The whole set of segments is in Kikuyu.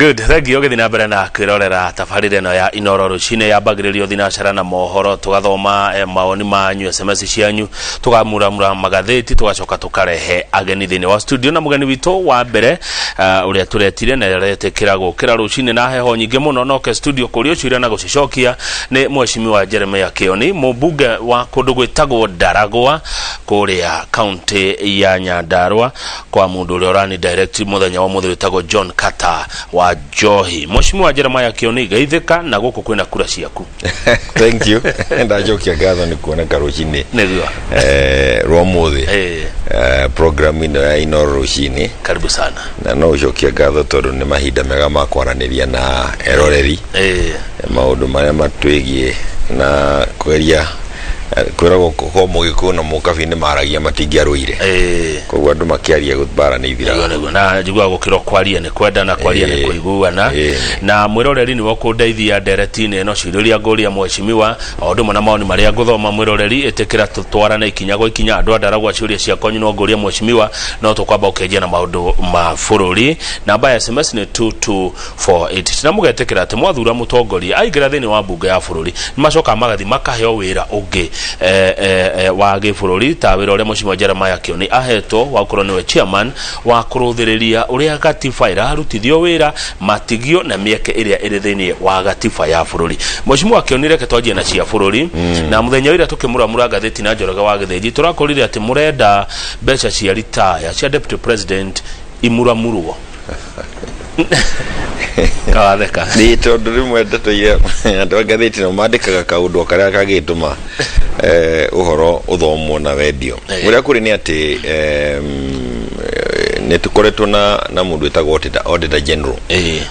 Good, thank you. Ũgĩthiĩ na mbere na kwĩrorera tabarĩra ĩno ya Inoro rũcinĩ yambagĩrĩrio thinacara na mohoro, tũgathoma mawoni manyu, SMS cianyu, tũkamuramura magathĩti, tũgacoka tũkarehe ageni thĩinĩ wa studio. Na mũgeni witũ wa mbere ũrĩa tũretire na aretĩkĩra gũkĩra rũcinĩ na heho nyingĩ mũno noke studio kũria ciũria na gũcicokia nĩ Mheshimiwa Jeremiah Kĩoni, mũmbunge wa kũndũ gwĩtagwo Ndaragwa kũrĩa kaunti ya Nyandarua, kwa mũndũ ũrĩa ũrani direct mũthenya wa ũmũthĩ wĩtagwo John Carter wa Njohi. Mheshimiwa Jeremiah Kĩoni, geithĩka na gũkũ kwĩna kura ciaku. Thank you, ndacokia ngatho nĩ kuoneka rũcinĩ Nĩguo. Rwa ũmũthĩ program ĩno ya Inoro rũcinĩ. Karibu sana. Na no ũcokia ngatho tondũ nĩ mahinda mega ma kwaranĩria na eroreri maũndũ marĩa matwĩgiĩ na kũgeria kwĩragwo ko mũgĩkũyũ na mũkabi nĩ maragia matingĩarũire. Koguo andũ makĩaria mbara nĩ ithiraga. Nĩguo, nĩguo. Na njiguaga gũkĩra kwaria nĩ kwendana, kwaria nĩ kũiguana. Na mwĩroreri nĩwe ũkũndeithia ndereti-inĩ ĩno, ciũria iria ngũria mheshimiwa o ũndũ ũmwe na maoni marĩa ngũthoma. Mwĩroreri, ĩtĩkĩra tũtwarane ikinya gwa ikinya. Andũ a Ndaragwa, ciũria ciakwa no ngũria mheshimiwa, no tũkwamba ũkĩanjia na maũndũ ma bũrũri. Namba ya SMS nĩ 2248. Na mũgetĩkĩra atĩ mwathura mũtongoria aingĩra thĩinĩ wa mbunge ya bũrũri, nĩ macokaga magathiĩ makaheo wĩra ũngĩ wa gĩbũrũri, ta wĩra ũrĩa Mheshimiwa Jeremiah Kĩoni ahetwo wa gũkorwo nĩwe chairman wa kũrũthĩrĩria ũrĩa gatiba ĩrarutithio wĩra, matigio na mĩeke ĩrĩa ĩrĩ thĩinĩ wa gatiba ya bũrũri. Mheshimiwa Kĩoni, reke twanjie na cia bũrũri. Na mũthenya ũrĩa tũkĩmũramũra ngathĩti na Njoroge wa Gĩthĩnji, tũrakorire atĩ mũrenda mbeca cia ritaya cia deputy president imuramurwo. Kawatheka. Nĩ tondũ rĩmwe ndeto iria andũ a ngathĩti no mandĩkaga kaũndũ o karĩa kangĩtũma ũhoro ũthomwo na wendio. Ũrĩa kũrĩ nĩ atĩ nĩ tũkoretwo na mũndũ wĩtagwo auditor general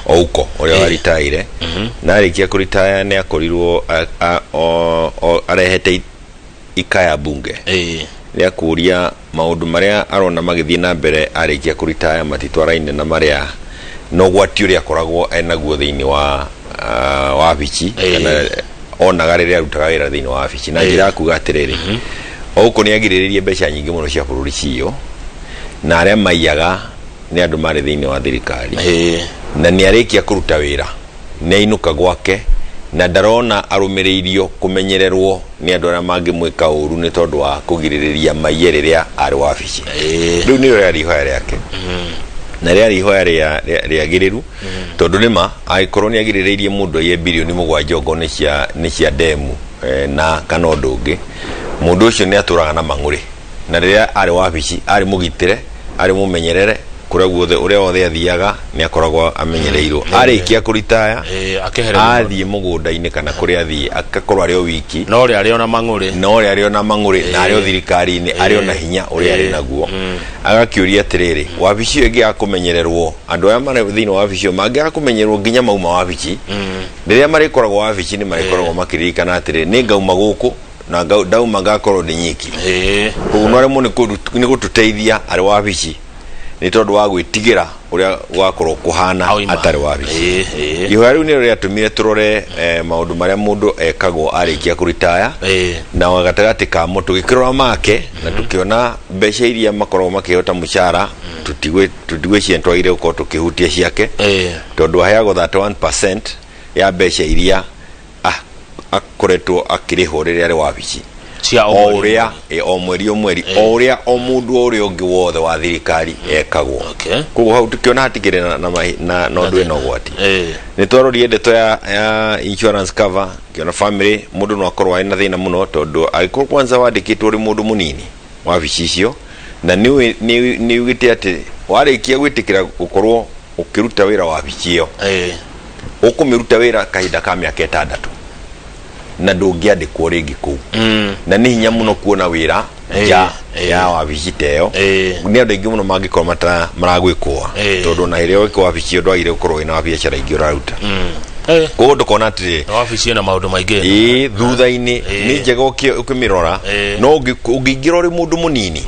Ouko ũrĩa waritaire, na arĩkia kũritaya nĩ akorirwo arehete ikaya bunge rĩa kũria maũndũ marĩa arona magĩthiĩ na mbere arĩkia kũritaya matitwaraine na marĩa na ũgwati ũrĩa akoragwo enaguo thĩinĩ wa wabici kana onaga rĩrĩa arutaga wĩra thĩinĩ wa wabici. Na njĩra ya kuga atĩrĩrĩ, Ouko nĩ agirĩrĩirie mbeca nyingĩ mũno cia bũrũri ciywo, na arĩa maiyaga nĩ andũ marĩ thĩinĩ wa thirikari. Na nĩ arĩkia kũruta wĩra nĩ ainũka gwake na ndarona arũmĩrĩirio kũmenyererwo nĩ andũ arĩa mangĩmwĩka ũru nĩ tondũ wa kũgirĩrĩria maiye rĩrĩa arĩ wabici. Rĩu nĩrĩo rĩarĩ ihoya rĩake, na rĩarĩ ihoya rĩagĩrĩru tondũ nĩma angĩkorwo nĩ agirĩrĩirie mũndũ aiye 7 bilioni okorwo nĩ cia ndemu na kana ũndũ ũngĩ, mũndũ ũcio nĩ atũraga na mang'ũrĩ. Na rĩrĩa arĩ wabici arĩ mũgitĩre, arĩ mũmenyerere, kũrĩa guothe ũrĩa wothe athiaga nĩ akoragwo amenyereirwo. Arĩkia kũritaya, Akehererio. Athiĩ mũgũnda-inĩ kana kũrĩa athiĩ akakorwo arĩ o wiki. No ũrĩa arĩ ona mang'ũrĩ. Na ũrĩa arĩ ona mang'ũrĩ na arĩ o thirikari-inĩ arĩ ona hinya ũrĩa arĩ naguo. Agakĩũria atĩrĩrĩ, wabici ĩyo ĩngĩaga kũmenyererwo, andũ arĩa marĩ thĩinĩ wa wabici ĩyo mangĩaga kũmenyererwo nginya mauma wabici, rĩrĩa marĩkoragwo wabici nĩ marĩkoragwo makĩririkana atĩrĩ, nĩ ngauma gũkũ na ndauma ngakorwo ndĩ nyiki. Koguo no aremwo nĩ gũtũteithia arĩ wabici nĩ tondũ wa gwĩtigĩra ũrĩa gwakorwo kũhana Aoima. atarĩ wabici. Ĩĩ, ĩĩ. Ihoya rĩu nĩrĩo rĩatũmire tũrore maũndũ marĩa mũndũ ekagwo arĩkia kũritaya, na gatagatĩ kamo tũgĩkĩrora make na tũkĩona mbeca iria makoragwo makĩheo ta mũcara, tũtigwĩciria twagĩrĩire gũkorwo tũkĩhutia ciake, tondũ aheagwo 31% ya mbeca iria akoretwo akĩrĩhwo rĩrĩa arĩ wabici cia o mweri. Ũrĩa o mweri o mweri, o ũrĩa o mũndũ o ũrĩa ũngĩ wothe wa thirikari ekagwo. Koguo hau tũkĩona hatikĩrĩ na ũndũ wĩna ũgwati. Nĩ twarorire ndeto ya insurance cover, kĩona family mũndũ no akorwo arĩ na thĩna mũno tondũ angĩkorwo kwanza wandĩkĩtwo ũrĩ mũndũ mũnini wabici icio na nĩ ugĩte atĩ warĩkia gwĩtĩkĩra gũkorwo ũkĩruta wĩra wabici ĩyo, ũkũmĩruta wĩra kahinda ka mĩaka 6 na ndũngĩandĩkwo rĩngĩ kũu, na nĩ hinya mũno kuona wĩra nja ya wabici ta ĩyo. Nĩ andũ aingĩ mũno mangĩkorwo maragwĩkũa, tondũ ona rĩrĩa ũgĩka wabici ĩyo ndwagĩrĩire gũkorwo wĩna biacara ingĩ ũraruta. Koguo ndũkona atĩrĩrĩ, Na wabici ĩna maũndũ maingĩ. Ĩĩ, thutha-inĩ nĩ njega ũkĩmĩrora, no ũngĩingĩra ũrĩ mũndũ mũnini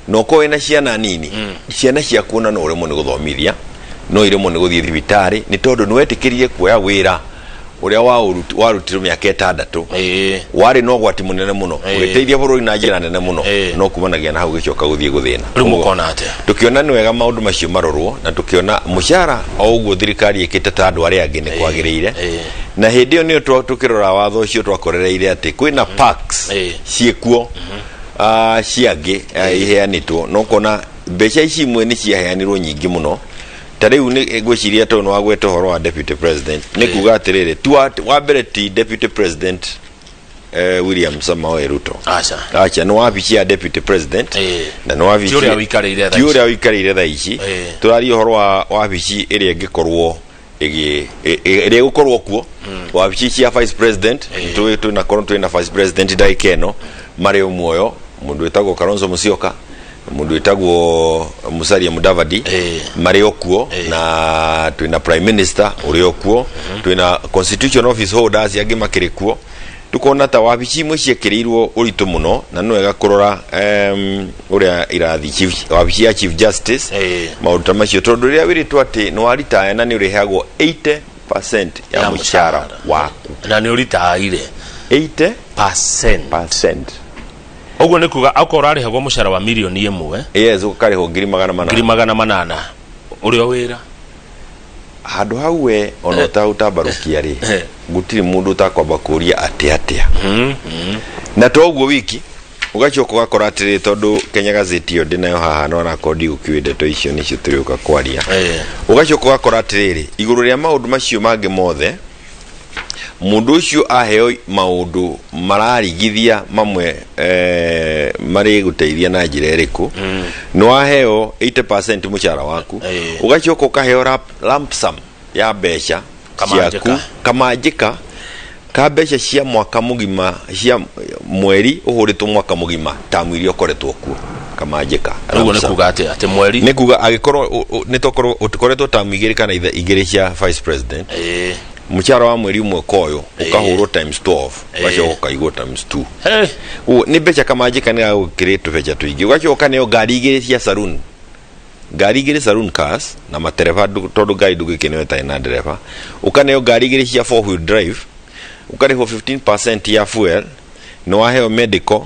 na ũkorwo wĩna ciana nini, ciana ciaku ona no ũremwo nĩ gũthomithia, no iremwo nĩ gũthiĩ thibitarĩ nĩ tondũ nĩ wetĩkĩrire kuoya wĩra Ũrĩa warutirwo mĩaka 6 warĩ na ũgwati mũnene mũno, ũgĩteithia bũrũri na njĩra nene mũno, no kumanagia na hau gĩcoka gũthiĩ gũthĩna. Rĩu mũkona atĩa? Tũkĩona nĩ wega maũndũ macio marorwo, na tũkĩona mũcara o ũguo thirikari ĩkĩte ta andũ arĩa angĩ nĩ kwagĩrĩire. Na hĩndĩ ĩyo nĩyo tũkĩrora watho ũcio twakorereire atĩ kwĩna perks ciĩkuo, ciangĩ iheanĩtwo, no kona mbeca ici imwe nĩ ciaheanirwo nyingĩ mũno. Ta rĩu nĩ ngwĩciria tondũ nĩ wagweta ũhoro wa deputy president, nĩ kuga atĩrĩrĩ, ti wa mbere ti deputy president William Samoei Ruto. Aca. Acha, nĩ wabici ya deputy president na nĩ wabici Ti ũrĩa ũikarĩire thaa ti ici. Ũrĩa ũikarĩire thaa ici. Tũraria ũhoro wa wabici ĩrĩa ĩngĩkorwo ĩrĩa ĩgũkorwo kuo, wabici cia vice president. Twĩna korwo twĩna vice president ndagĩka ĩno marĩ o muoyo, mũndũ wĩtagwo Kalonzo Musyoka, mũndũ wĩtagwo Musalia Mudavadi, marĩ o kuo, na twĩna prime minister ũrĩ o kuo, twĩna constitution office holders angĩ makĩrĩ kuo. Tukona ta wabici imwe ciĩkĩrĩirwo ũritũ mũno, na nĩ wega kũrora ũrĩa irathi wabici ya chief justice, maũndũ ta macio, tondũ rĩrĩa wĩrĩtwo atĩ nĩ waritaya na nĩ ũrĩheagwo 80% ya ya mũcara mũcara waku. Na nĩ ũritaire. 80 percent. Percent. Ũguo nĩ kuga akorwo ũrarĩhagwo mũcara wa 1 mirioni, Yes, ũkarĩhwo ngiri magana ngiri manana 800 ũrĩ o wĩra. Handũ hau we ona ũtaũtambarũkia rĩ, gũtirĩ mũndũ ũtakwamba kũria atĩ atĩa. Na to ũguo wiki, ũgacoka ũgakora atĩrĩrĩ, tondũ Kenya Gazeti ĩyo ndĩnayo haha, no onakorwo ndigũkiũĩ ndeto icio nĩcio tũrĩũka kwaria, ũgacoka ũgakora atĩrĩrĩ, igũrũ rĩa maũndũ macio mangĩ mothe, mũndũ ũcio aheo maũndũ mararigithia mamwe marĩ gũteithia na njĩra ĩrĩkũ. Nĩ waheo 80% mũcara waku, ũgacoka ũkaheo lump sum ya mbeca Kamanjĩka. ciaku, kamanjĩka ka mbeca cia mwaka mũgima, cia mweri ũhũrĩtwo mwaka mũgima, tamu iria ũkoretwo kuo, kamanjĩka. Ũguo lump nĩ sum. Kuga atĩa atĩ mweri? Nĩ kuga angĩkorwo nĩ tokorwo ũkoretwo tamu igĩrĩ kana igĩrĩ cia vice president, mũcara wa mweri ũmwe koyo ũkahũrwo times 12, ũgacoka ũkaigwo times 2. Hey. Ũguo nĩ mbeca, kamanjĩka nĩ gagũkĩrĩ tũbeca tũingĩ. Ũgacoka ũkaneo ngari igĩrĩ cia saloon, ngari igĩrĩ saloon cars na matereba, tondũ ngari ndũngĩkĩneo ĩtarĩ na ndereba. Ũkaneo ngari igĩrĩ cia four wheel drive, ũkarĩhwo 15% ya fuel, nĩ waheo medical,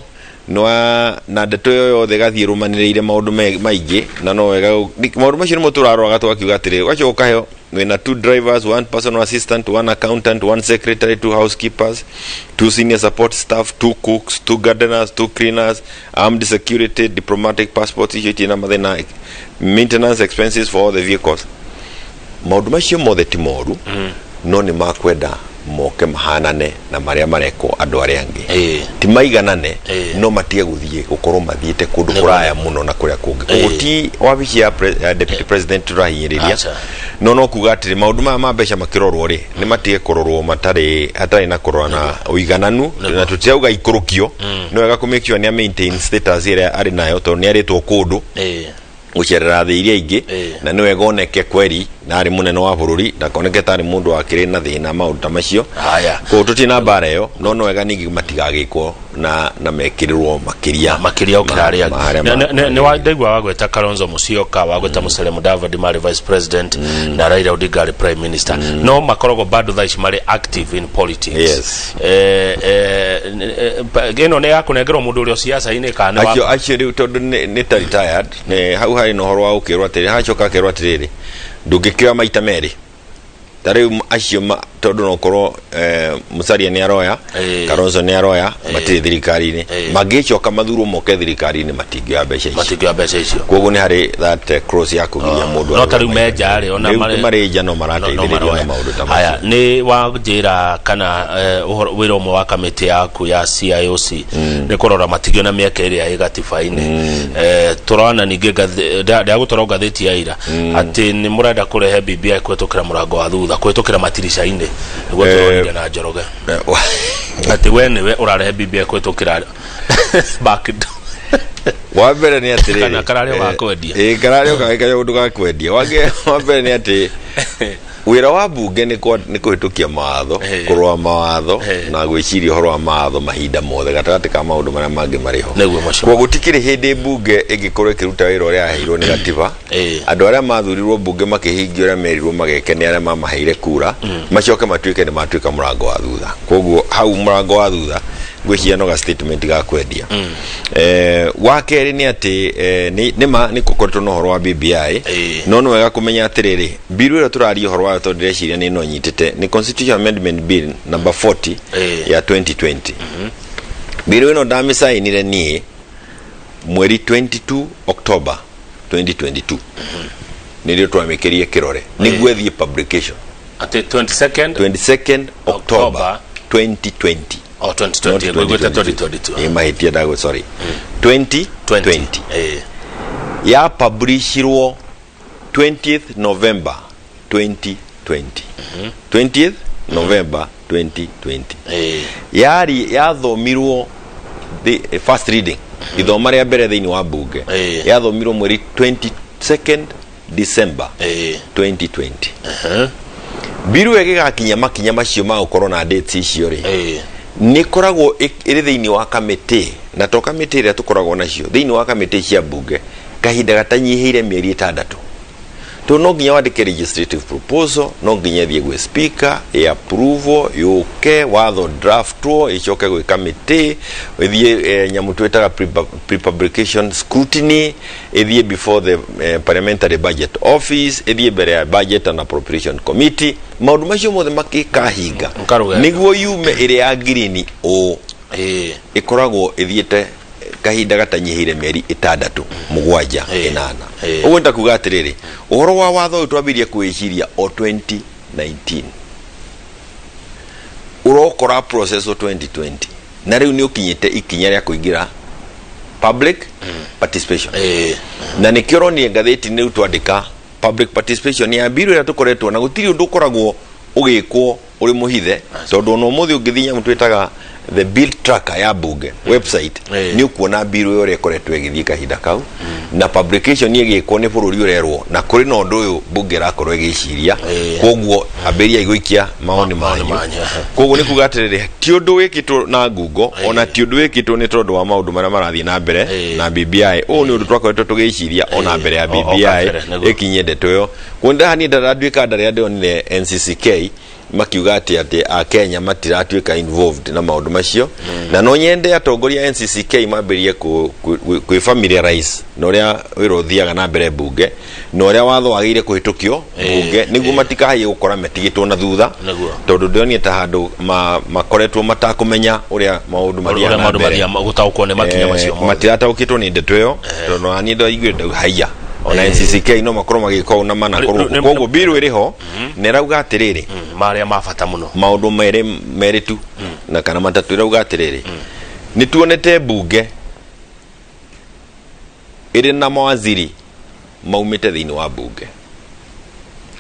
nĩ wa na ndeto ĩyo yothe ĩgathiĩ ĩrũmanĩrĩire maũndũ maingĩ, na no wega maũndũ macio nĩmo tũraroraga tũgakiuga atĩrĩrĩ. Ũgacoka ũkaheo wĩna two drivers, one personal assistant, one accountant, one secretary, two housekeepers, two senior support staff, two cooks, two gardeners, two cleaners, armed security, diplomatic passports icio itirĩ na mathĩna, maintenance expenses for all the vehicles. Maũndũ macio mothe ti moru, no nĩ makwenda moke mahanane na marĩa marekwo andũ arĩa angĩ. Ti maiganane, no matige gũthiĩ gũkorwo mathiĩte kũndũ kũraya mũno na kũrĩa kũngĩ. Koguo ti wabici ya deputy president tũrahinyĩrĩria, Acha. no kuga atĩrĩ, maũndũ maya ma mbeca makĩrorwo rĩ, nĩ matige kũrorwo matarĩ hatarĩ na kũrora na ũigananu, na tũtirauga ikũrũkio. No wega kũ make sure nĩ a maintain status ĩrĩa arĩ nayo, tondũ nĩ arĩtwo kũndũ gũcerera thĩ iria ingĩ, na nĩ wega oneke kweri na arĩ mũnene wa bũrũri, ndakoneke tarĩ mũndũ wakĩrĩ na thĩna, maũndũ ta macio. Haya. Koguo tũtirĩ na mbara ĩyo, no wega ningĩ matigagĩkwo na mekĩrĩrwo makĩria makĩria gũkĩra arĩa ma harĩa angĩ. Nĩ ndaigua wagweta Kalonzo Musyoka, wagweta Musalia Mudavadi marĩ vice president na Raila Odinga arĩ prime minister, no makoragwo bado thaa ici marĩ active in politics. Yes. Ĩno nĩ ya kũnengerwo mũndũ ũrĩa ciaca-inĩ kana nĩ Acio rĩu tondũ nĩ ta retired, nĩ hau harĩ na ũhoro wa gũkĩrwo atĩrĩ, hacoka akerwo atĩrĩrĩ, ndũngĩkĩoya maita merĩ. Ta rĩu acio tondũ no korwo Musalia nĩ aroya, Kalonzo nĩ aroya, matirĩ thirikari-inĩ. Mangĩcoka mathurwo moke thirikari-inĩ, matingĩoya mbeca icio. Matingĩoya mbeca icio. Koguo nĩ harĩ that clause ya kũgiria mũndũ No ta rĩu me nja rĩ, ona Rĩu marĩ nja no no marateithĩrĩrio na maroya. maũndũ ta Haya, macio. nĩ wanjĩra kana ũhoro wĩra ũmwe wa kamĩtĩ yaku ya CIOC nĩ kũrora matigio na mĩaka ĩrĩa ĩ gatiba-inĩ. Tũrona ningĩ ndagũtwarwo ngathĩti ya ira atĩ nĩ mũrenda kũrehe BBI kũhetũkĩra mũrango wa thutha, kũhetũkĩra matirica-inĩ, nĩguo tũronire na Njoroge atĩ we nĩwe ũrarehe BBI kũhetũkĩra back door. Wa mbere nĩ atĩrĩrĩ, Kana kararĩa wa kwendia. Ĩ, kararĩa gagĩkaria ũndũ ga kwendia. Wa mbere nĩ atĩ Wĩra wa mbunge nĩ kũhĩtũkia mawatho, kũrũa mawatho na gwĩciria ũhoro wa mawatho mahinda mothe gatagatĩ ka maũndũ marĩa mangĩ marĩ ho. Nĩguo, mheshimiwa. Koguo gũtikĩrĩ hĩndĩ mbunge ĩngĩkorwo ĩkĩruta wĩra ũrĩa yaheirwo nĩ gatiba. Andũ arĩa mathurirwo mbunge makĩhingia ũrĩa merirwo mageke nĩ arĩa mamaheire kura, macoke matuĩke nĩ matuĩka mũrango wa thutha. Koguo hau mũrango wa thutha ngwĩciria no ga statement ga kwendia. Wa kerĩ nĩ atĩ nĩ ma nĩ gũkoretwo na ũhoro wa BBI, no nĩ wega kũmenya atĩrĩrĩ, bill ĩyo tũraria ũhoro wayo tondũ ndĩreciria nĩ ĩno nyitĩte nĩ Constitution Amendment Bill number 40 ya 2020. Bill ĩno ndamĩcainire niĩ mweri 22 October 2022, nĩrĩo twamĩkĩrie kĩrore nĩguo ĩthiĩ publication. Atĩ 22nd 22nd October October 2020. O 2020, ngũiguĩte 2022. Nĩ mahĩtia ndagũ, sorry, 2020. 20. Ya publishirwo 20th November 2020, 20th November 2020. Yari yathomirwo the first reading, ithoma rĩa mbere thĩinĩ wa bunge, yathomirwo mweri 22nd December 2020. Biru ĩgĩgakinya makinya macio ma gũkorwo na dates icio rĩ, nĩ ĩkoragwo ĩrĩ thĩinĩ wa kamĩtĩ, na to kamĩtĩ ĩrĩa tũkoragwo nacio thĩinĩ wa kamĩtĩ cia mbunge kahinda gatanyihĩire mĩeri 6, tondũ no nginya wandĩke legislative proposal, no nginya ĩthiĩ gwĩ speaker ĩ approve, yũke watho draftwo, ĩcoke gwĩ kamĩtĩ, ĩthiĩ nyamũ twĩtaga pre-publication scrutiny, ĩthiĩ before the parliamentary budget office, ĩthiĩ mbere ya Budget and Appropriation Committee. Maũndũ macio mothe makĩkahinga Nkarũgendo. nĩguo yume ĩrĩ ya ngirini ũ ĩkoragwo ĩthiĩte kahinda gatanyihĩire mĩeri 6, 7, 8. Ũguo nĩ kuga atĩrĩrĩ, ũhoro wa watho ũyũ twambĩrĩrie kwĩciria o 2019, ũrokora process o 2020, na rĩu nĩ ũkinyĩte ikinya rĩa kũingĩra public participation. Na nĩkĩo ũronire ngathĩti-inĩ rĩu twandĩka public participation ya mbiru ĩrĩa tũkoretwo na gũtirĩ ũndũ ũkoragwo ũgĩkwo ũrĩ mũhithe, tondũ ona ũmũthĩ ũngĩthiĩ nyamũ twĩtaga the bill tracker ya bunge website, nĩ ũkuona mbiru ĩyo ũrĩa ĩkoretwo ĩgĩthiĩ kahinda kau na publication ĩgĩkwo nĩ bũrũri ũrerwo na kũrĩ na ũndũ ũyũ bunge ĩrakorwo ĩgĩciria. Koguo ambĩrĩriai gũikia maoni maoni manyu. Manyu, aha. Koguo nĩ kuga atĩrĩrĩ, ti ũndũ wĩkĩtwo na ngungo, ona ti ũndũ wĩkĩtwo nĩ tondũ wa maũndũ marĩa marathiĩ na mbere na BBI. Ũũ nĩ ũndũ twakoretwo tũgĩciria ona mbere ya O BBI kabere, nĩguo. ĩkinye ndeto ĩyo. Kuona niĩ ndaratuĩka ndarĩa ndĩronire NCCK makiuga atĩ Akenya matiratuĩka involved na maũndũ macio, na no nyende atongoria a NCCK mambĩrĩrie kwĩ familiarize na ũrĩa wĩra ũthiaga na mbere mbunge na ũrĩa watho wagĩrĩire kũhĩtũkio mbunge, nĩguo matikahaiye gũkora metigĩtwo na thutha, tondũ ndĩronire ta handũ makoretwo matakũmenya ũrĩa maũndũ mathiaga ũrĩa na maũndũ mbere. mathiaga gũtaũkwo nĩ makinya macio mothe. Matirataũkĩtwo nĩ ndeto ĩyo, tondũ ona niĩ ndaiguire ndauga haiya, ona NCCK no makorwo magĩka ũũ na manakorwo ũguo. Koguo bill ĩrĩ ho na ĩrauga atĩrĩrĩ, marĩa ma bata mũno. Maũndũ merĩ tu na kana matatũ. Ĩrauga atĩrĩrĩ, nĩ tuonete mbunge ĩrĩ na mawaziri maumĩte thĩinĩ wa mbunge,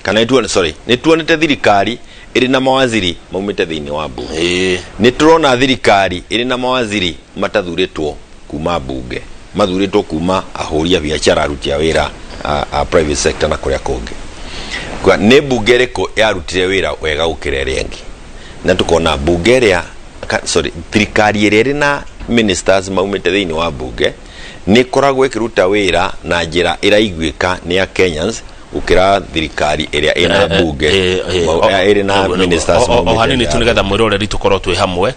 kana nĩ tuone, sorry, nĩ tuonete thirikari ĩrĩ na mawaziri maumĩte thĩinĩ wa mbunge. Nĩ tũrona thirikari ĩrĩ na mawaziri matathurĩtwo kuma mbunge, mathurĩtwo kuma ahũri a biacara, aruti a wĩra a private sector na kũrĩa kũngĩ. Nĩ mbunge ĩrĩkũ yarutire wĩra wega gũkĩra ĩrĩa ĩngĩ? Na tũkona mbunge ĩrĩa sorry, thirikari ĩrĩa ĩrĩ na ministers maumĩte thĩinĩ wa mbunge nĩ ĩkoragwo ĩkĩruta wĩra na njĩra ĩraiguĩka nĩ a Kenyans gũkĩra thirikari ĩrĩa ĩna mbunge ĩrĩ na ministers o maumĩte hanini nja tu ya nigetha mwĩroreri tũkorwo twĩ hamwe,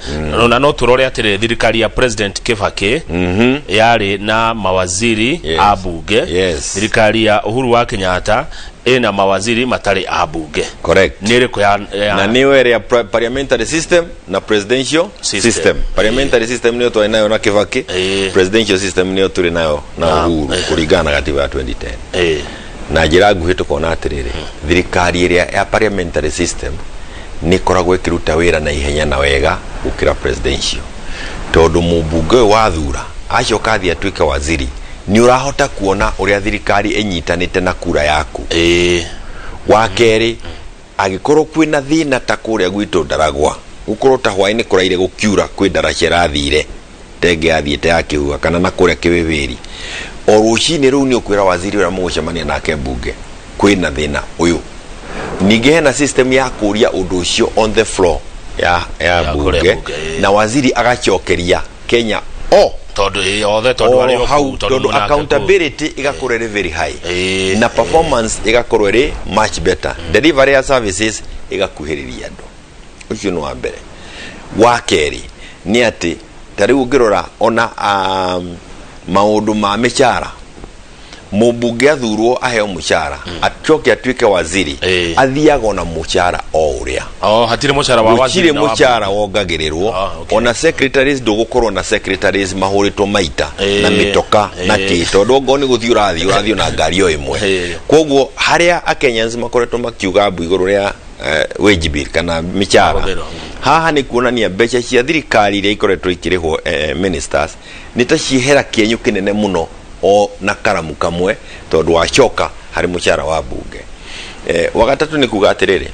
na no tũrore atĩrĩ, thirikari ya President Kibaki yarĩ na mawaziri a bunge. Thirikari ya Uhuru wa Kenyatta ĩna mawaziri matarĩ a bunge. Correct. Nĩ ĩrĩkũ ya Na nĩyo ĩrĩa parliamentary system na presidential system. System. Parliamentary system nĩyo twarĩ nayo na Kibaki, presidential system nĩyo tũrĩ nayo na Uhuru kũringana na gatiba ya 2010. Na njĩra nguhĩ tũkona atĩrĩrĩ, thirikari ĩrĩa ya parliamentary system nĩ ĩkoragwo ĩkĩruta wĩra na ihenya na wega gũkĩra presidential, tondũ mũmbunge ũyũ wathura acoka athiĩ atuĩke waziri, nĩ ũrahota kuona ũrĩa thirikari ĩnyitanĩte na kura yaku. Wa kerĩ, angĩkorwo kwĩna thĩna ta kũrĩa gwitũ Ndaragwa, gũkorwo ta hwaĩ-inĩ kũraire gũkiura, kwĩ ndaraca ĩrathire tenge yathiĩte ya kĩhuha, kana na kũrĩa kĩwĩwĩri, o rũcinĩ rũu nĩ ũkwĩra waziri ũrĩa mũgũcemania nake mbunge kwĩna thĩna ũyũ. Ningĩ hena system ya kũria ũndũ ũcio on the floor ya Ya kũrĩa bunge, bunge, ĩĩ. Na waziri agacokeria Kenya o Tondũ ĩĩ, othe tondũ oro arĩ o hau kũu, tondũ tondũ mwĩnake kũu. Accountability ĩgakorwo ĩrĩ very high na performance ĩgakorwo ĩrĩ much better, delivery ya services ĩgakuhĩrĩria andũ. Ũcio nĩ wa mbere. Wa kerĩ nĩ atĩ ta rĩu ũngĩrora ona maũndũ ma mĩcara, mũmbunge athurwo aheo mũcara, acoke atuĩke waziri, athiaga ona mũcara o ũrĩa. Oh, hatirĩ mũcara wa waziri Gũtirĩ na wa mũcara wongagĩrĩrwo. Ah, okay. Ona secretaries, ndũgũkorwo na secretaries mahũrĩtwo maita na mĩtoka na kĩ, tondũ ongorwo nĩ gũthiĩ ũrathiĩ na ngari o ĩmwe. Koguo harĩa Akenyans makoretwo makiuga mbu igũrũ rĩa wage bill kana mĩcara, Mahũthĩro. Haha nĩ kuonania mbeca cia thirikari iria ikoretwo ikĩrĩhwo ministers nĩ ta ciehera kĩenyũ kĩnene mũno o na karamu kamwe, tondũ wacoka harĩ mũcara wa mbunge. Wa gatatũ nĩ kuga atĩrĩrĩ,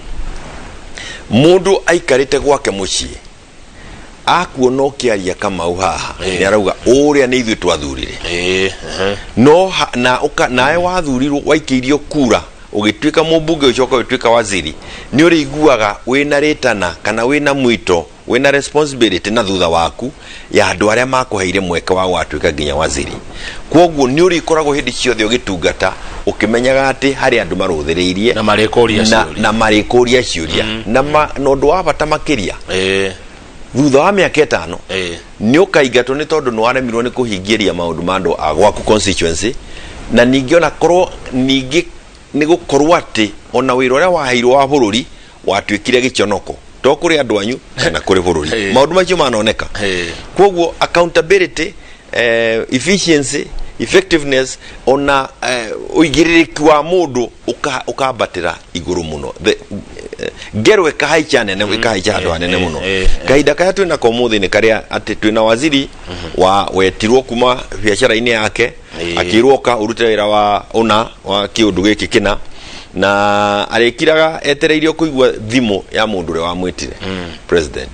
mũndũ aikarĩte gwake mũciĩ akuona ũkĩaria Kamau haha, nĩ arauga ũrĩa nĩ ithuĩ twathurire. No na nawe wathurirwo, waikĩirio kura, ũgĩtuĩka mũmbunge, ũcoka ũgĩtuĩka waziri, nĩ ũrĩiguaga wĩna rĩtana kana wĩna mwito, wĩna responsibility na thutha waku ya andũ arĩa makũheire mweke wa gwatuĩka nginya waziri. Kwoguo nĩ ũrĩkoragwo hĩndĩ ciothe ũgĩtungata ũkĩmenyaga atĩ harĩ andũ marũthĩrĩirie Na marĩkũria na, ciũria. Na marĩkũria ciũria na ũndũ wa bata makĩria, thutha wa mĩaka 5 nĩ ũkaingatwo nĩ tondũ nĩ waremirwo nĩ kũhingĩria maũndũ ma andũ a gwaku constituency. Na ningĩ ona korwo ningĩ nĩ gũkorwo atĩ ona wĩra ũrĩa waheirwo wa bũrũri watuĩkire gĩconoko to kũrĩ andũ anyu kana kũrĩ bũrũri. Maũndũ macio manoneka. Koguo accountability, efficiency, effectiveness, ona ũigĩrĩrĩki wa mũndũ ũkambatĩra igũrũ mũno. Ngero ĩkahaica nene, ĩkahaica handũ hanene mũno. Kahinda karĩa twĩnako ũmũthĩ nĩ karĩa atĩ twĩna waziri wa wetirwo kuma biacara-inĩ yake, akĩrwo ka ũrute wĩra wa ũna wa kĩũndũ gĩkĩ kĩna, na arĩkiraga etereirio kũigua thimũ ya mũndũ ũrĩa wamwĩtire, president.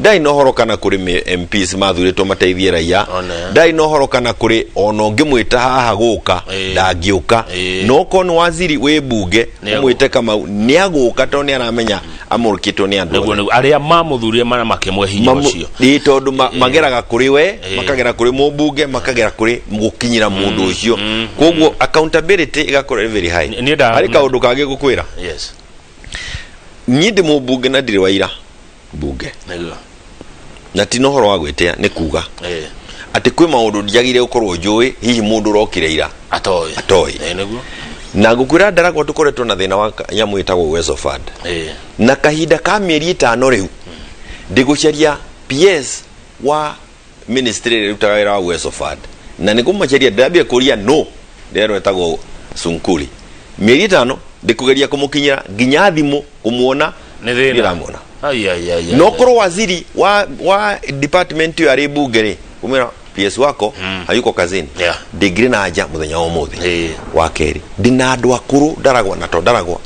Ndarĩ na ũhoro kana kũrĩ MPs mathurĩtwo mateithie raia. One. Ndarĩ na ũhoro kana kũrĩ ona ũngĩmwĩta haha gũka, ndangĩũka. No okorwo nĩ waziri wĩ mbunge, Nĩ ũmwĩte Kamau, nĩ agũka tondũ nĩ aramenya amũrĩkĩtwo nĩ andũ nĩguo othe. Nĩguo arĩa mamũthurire mana makĩmwe hinya ũcio. Ĩĩ, tondũ mageraga kũrĩ we, makagera kũrĩ mũmbunge, makagera kũrĩ gũkinyĩra mũndũ ũcio. Koguo accountability ĩgakorwo ĩrĩ very high. Niĩ Harĩ kaũndũ kangĩ gũkwĩra. Yes. Niĩ ndĩ mũmbunge na ndirĩ waira mbunge, na ti na ũhoro wa gwĩtĩa, nĩ kuga atĩ kwĩ maũndũ ndiagĩrĩire gũkorwo njũĩ, hihi mũndũ ũrokire ira atoĩ. Atoĩ. Nĩguo. Na ngũkwĩra Ndaragwa, tũkoretwo na thĩna wa nyamũ ĩtagwo Uwezo Fund na kahinda ka mĩeri 5 rĩu ndĩgũcaria PS wa ministry ĩrĩa ĩrutaga wĩra wa Uwezo Fund, na nĩ kũmacaria ndĩrambia kũria no ndĩrerwo etagwo Sunkuli. Mĩeri 5 ndĩkũgeria kũmũkinyĩra nginya thimũ kũmuona, nĩ thĩna. Ndĩramuona. Ai, ai, ai, ai, No ai. korwo waziri wa department ĩyo arĩ mbunge rĩ, kumwĩra PS wako hayuko kazini, ndingĩrĩ na anja mũthenya wa ũmũthĩ. Wa kerĩ, ndĩna andũ akũrũ Ndaragwa, na to Ndaragwa,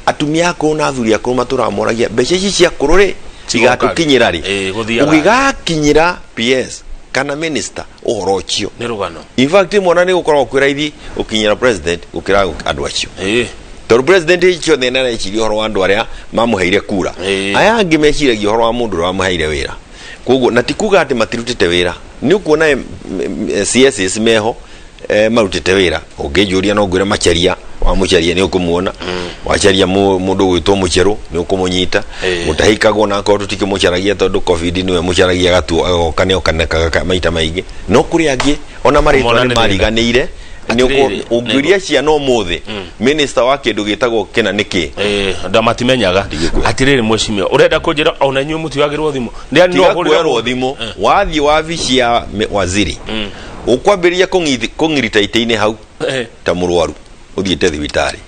atumia akũrũ na athuri akũrũ matũraga moragia mbeca ici cia akũrũ rĩ Cigoka rĩ? Cigatũkinyĩra rĩ? Ĩĩ, gũthiaga. Ũgĩgakinyĩra PS kana minister ũhoro ũcio, Nĩ rũgano. In fact, mwana nĩ gũkoragwo kwĩ raithi gũkinyĩra president gũkĩra andũ acio, tondũ president hĩndĩ ciothe nĩ areciria ũhoro wa andũ arĩa mamũheire kura. Aya angĩ meciragia ũhoro wa mũndũ ũrĩa wamũheire wĩra. Koguo na ti kuga atĩ matirutĩte wĩra, nĩ ũkuona CSs meho, marutĩte wĩra. Ũngĩnjũria no ngwĩre Macharia wa Mũcharia nĩ ũkũmuona, wacaria mũndũ ũgwĩtwo Mũcherũ nĩ ũkũmũnyita. Mũtahikagwo na akorwo tũtikĩmũcaragia tondũ COVID nĩwe mũcaragia agatuo agoka nĩ okanekaga maita maingĩ, no kũrĩ angĩ ona marĩtwa Kũmona nĩ nĩ thĩna. mariganĩire. Nĩ Atĩrĩrĩ, ũngĩũria ciana ũmũthĩ minister wa kĩndũ gĩtagwo kĩna nĩ kĩ, Nda matimenyaga. Ndigĩkwĩra. Atĩrĩrĩ mheshimiwa, ũrenda kũnjĩra ona inyuĩ mũtiagĩrwo thimũ? Nĩ Tiga kuoerwo thimũ. Wathiĩ wabici ya waziri, ũkwambĩrĩria kũng'irita itĩ-inĩ hau ta mũrwaru ũthiĩte thibitarĩ,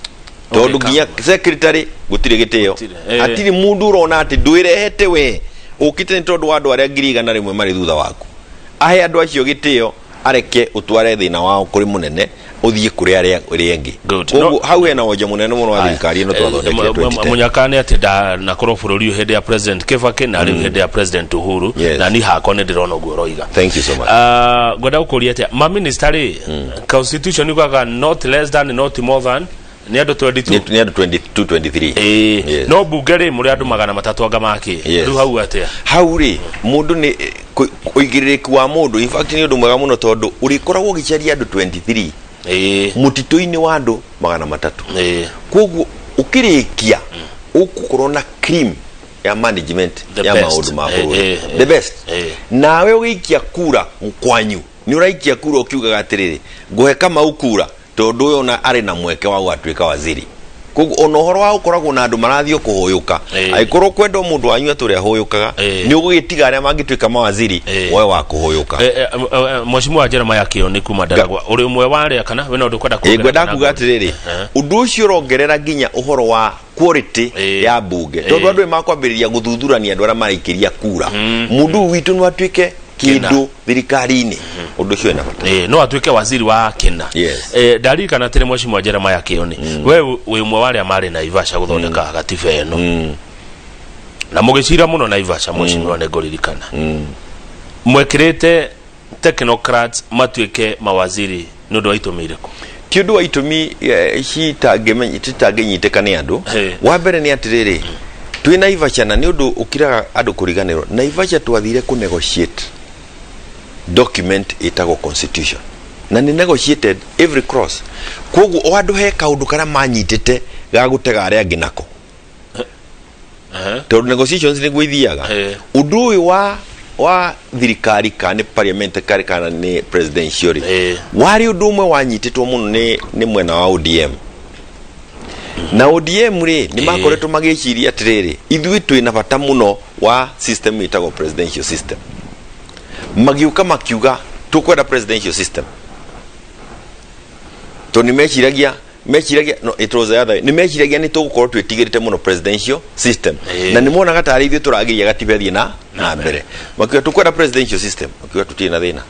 tondũ Ũgĩka. nginya secretary gũtirĩ gĩtĩo. Gũtirĩ, Hatirĩ mũndũ ũrona atĩ ndwĩrehete we ũkĩte nĩ tondũ wa andũ arĩa 100,000 marĩ thutha waku. Ahe andũ acio gĩtĩo, areke ũtware thĩna wao kũrĩ mũnene, ũthiĩ kũrĩ arĩa ĩrĩa ĩngĩ. Good. Koguo hau hena wonje mũnene mũno wa thirikari ĩno twathondekire 2010. Mũnyaka nĩ atĩ ndanakorwo bũrũri ũyũ hĩndĩ ya President Kibaki na rĩu hĩndĩ ya President Uhuru, na niĩ hakwa nĩ ndĩrona ũguo ũroiga. Thank you so much. Ah, ngwenda gũkũria atĩa maminista rĩ, constitution yugaga not less than, not more than, nĩ andũ 22. Nĩ andũ 22. 223. Ĩĩ. Yes. No mbunge rĩ, mũrĩ andũ 300 anga makĩ. Yes. Rĩu hau atĩa? Hau rĩ, mũndũ nĩ ũigĩrĩrĩki wa mũndũ, in fact nĩ ũndũ mwega mũno tondũ ũrĩkoragwo ũgĩcaria andũ 23 mũtitũ-inĩ wa andũ 300. Koguo ũkĩrĩkia ũgũkorwo na cream ya management The ya best. maũndũ ma bũrũri. Eh. The best. Nawe ũgĩikia kura kwanyu nĩ ũraikia kura ũkiugaga atĩrĩrĩ, ngũhe Kamau kura tondũ ũyũ ona arĩ na mweke wa gũgatuĩka waziri. Koguo ona ũhoro wa gũkoragwo na andũ marathiĩ kũhũyũka, angĩkorwo kwenda mũndũ wanyu atũre ahũyũkaga, nĩ ũgũgĩtiga arĩa mangĩtuĩka mawaziri woe wa kũhũyũka. Mheshimiwa Jeremiah Kioni kuma Ndaragwa, ũrĩ ũmwe wa arĩa kana wĩna ũndũ ũkwenda kuongerera Ngwenda kana kuga atĩrĩrĩ, ũndũ ũcio ũrongerera nginya ũhoro wa quality ya mbunge, tondũ andũ nĩ makwambĩrĩria gũthuthurania andũ arĩa maraikĩria kura, mũndũ ũyũ witũ no atuĩke kĩndũ thirikari-inĩ. Ũndũ ũcio wĩna bata. No atuĩke waziri wa kĩna. Yes. Ndaririkana atĩrĩ, Mheshimiwa Jeremiah Kioni, we wĩ ũmwe wa arĩa marĩ Naivasha gũthondeka gatiba ĩno na mũgĩcira mũno Naivasha. Mheshimiwa, nĩ ngũririkana mwekĩrĩte technocrats matuĩke mawaziri nĩ ũndũ wa itũmi irĩkũ? Ti ũndũ wa itũmi citangĩnyitĩka nĩ andũ. Wa mbere nĩ atĩrĩrĩ, twĩ Naivasha, na nĩ ũndũ ũkiraga andũ kũriganĩrwo, Naivasha twathire kũ negotiate document ĩtagwo constitution, na nĩ negotiated every cross. Koguo o andũ he kaũndũ karĩa manyitĩte ga gũtega arĩa angĩ nako, tondũ negotiations nĩguo ithiaga. Ũndũ ũyũ wa thirikari, kana nĩ parliamentary kana nĩ presidential rĩ, warĩ ũndũ ũmwe wanyitĩtwo mũno nĩ mwena wa ODM. Na ODM rĩ, nĩ makoretwo magĩciria atĩrĩrĩ, ithuĩ twĩ na bata mũno wa system ĩtagwo presidential system. Magĩũka makiuga tũkwenda presidential system tondũ nĩ meciragia, no it was the other way, nĩ meciragia nĩ tũgũkorwo twĩtigĩrĩte mũno presidential system, na nĩ monaga tarĩ ithuĩ tũragiria gatiba ĩthiĩ na mbere. Makiuga tũkwenda presidential system, makiuga tũtirĩ na thĩna.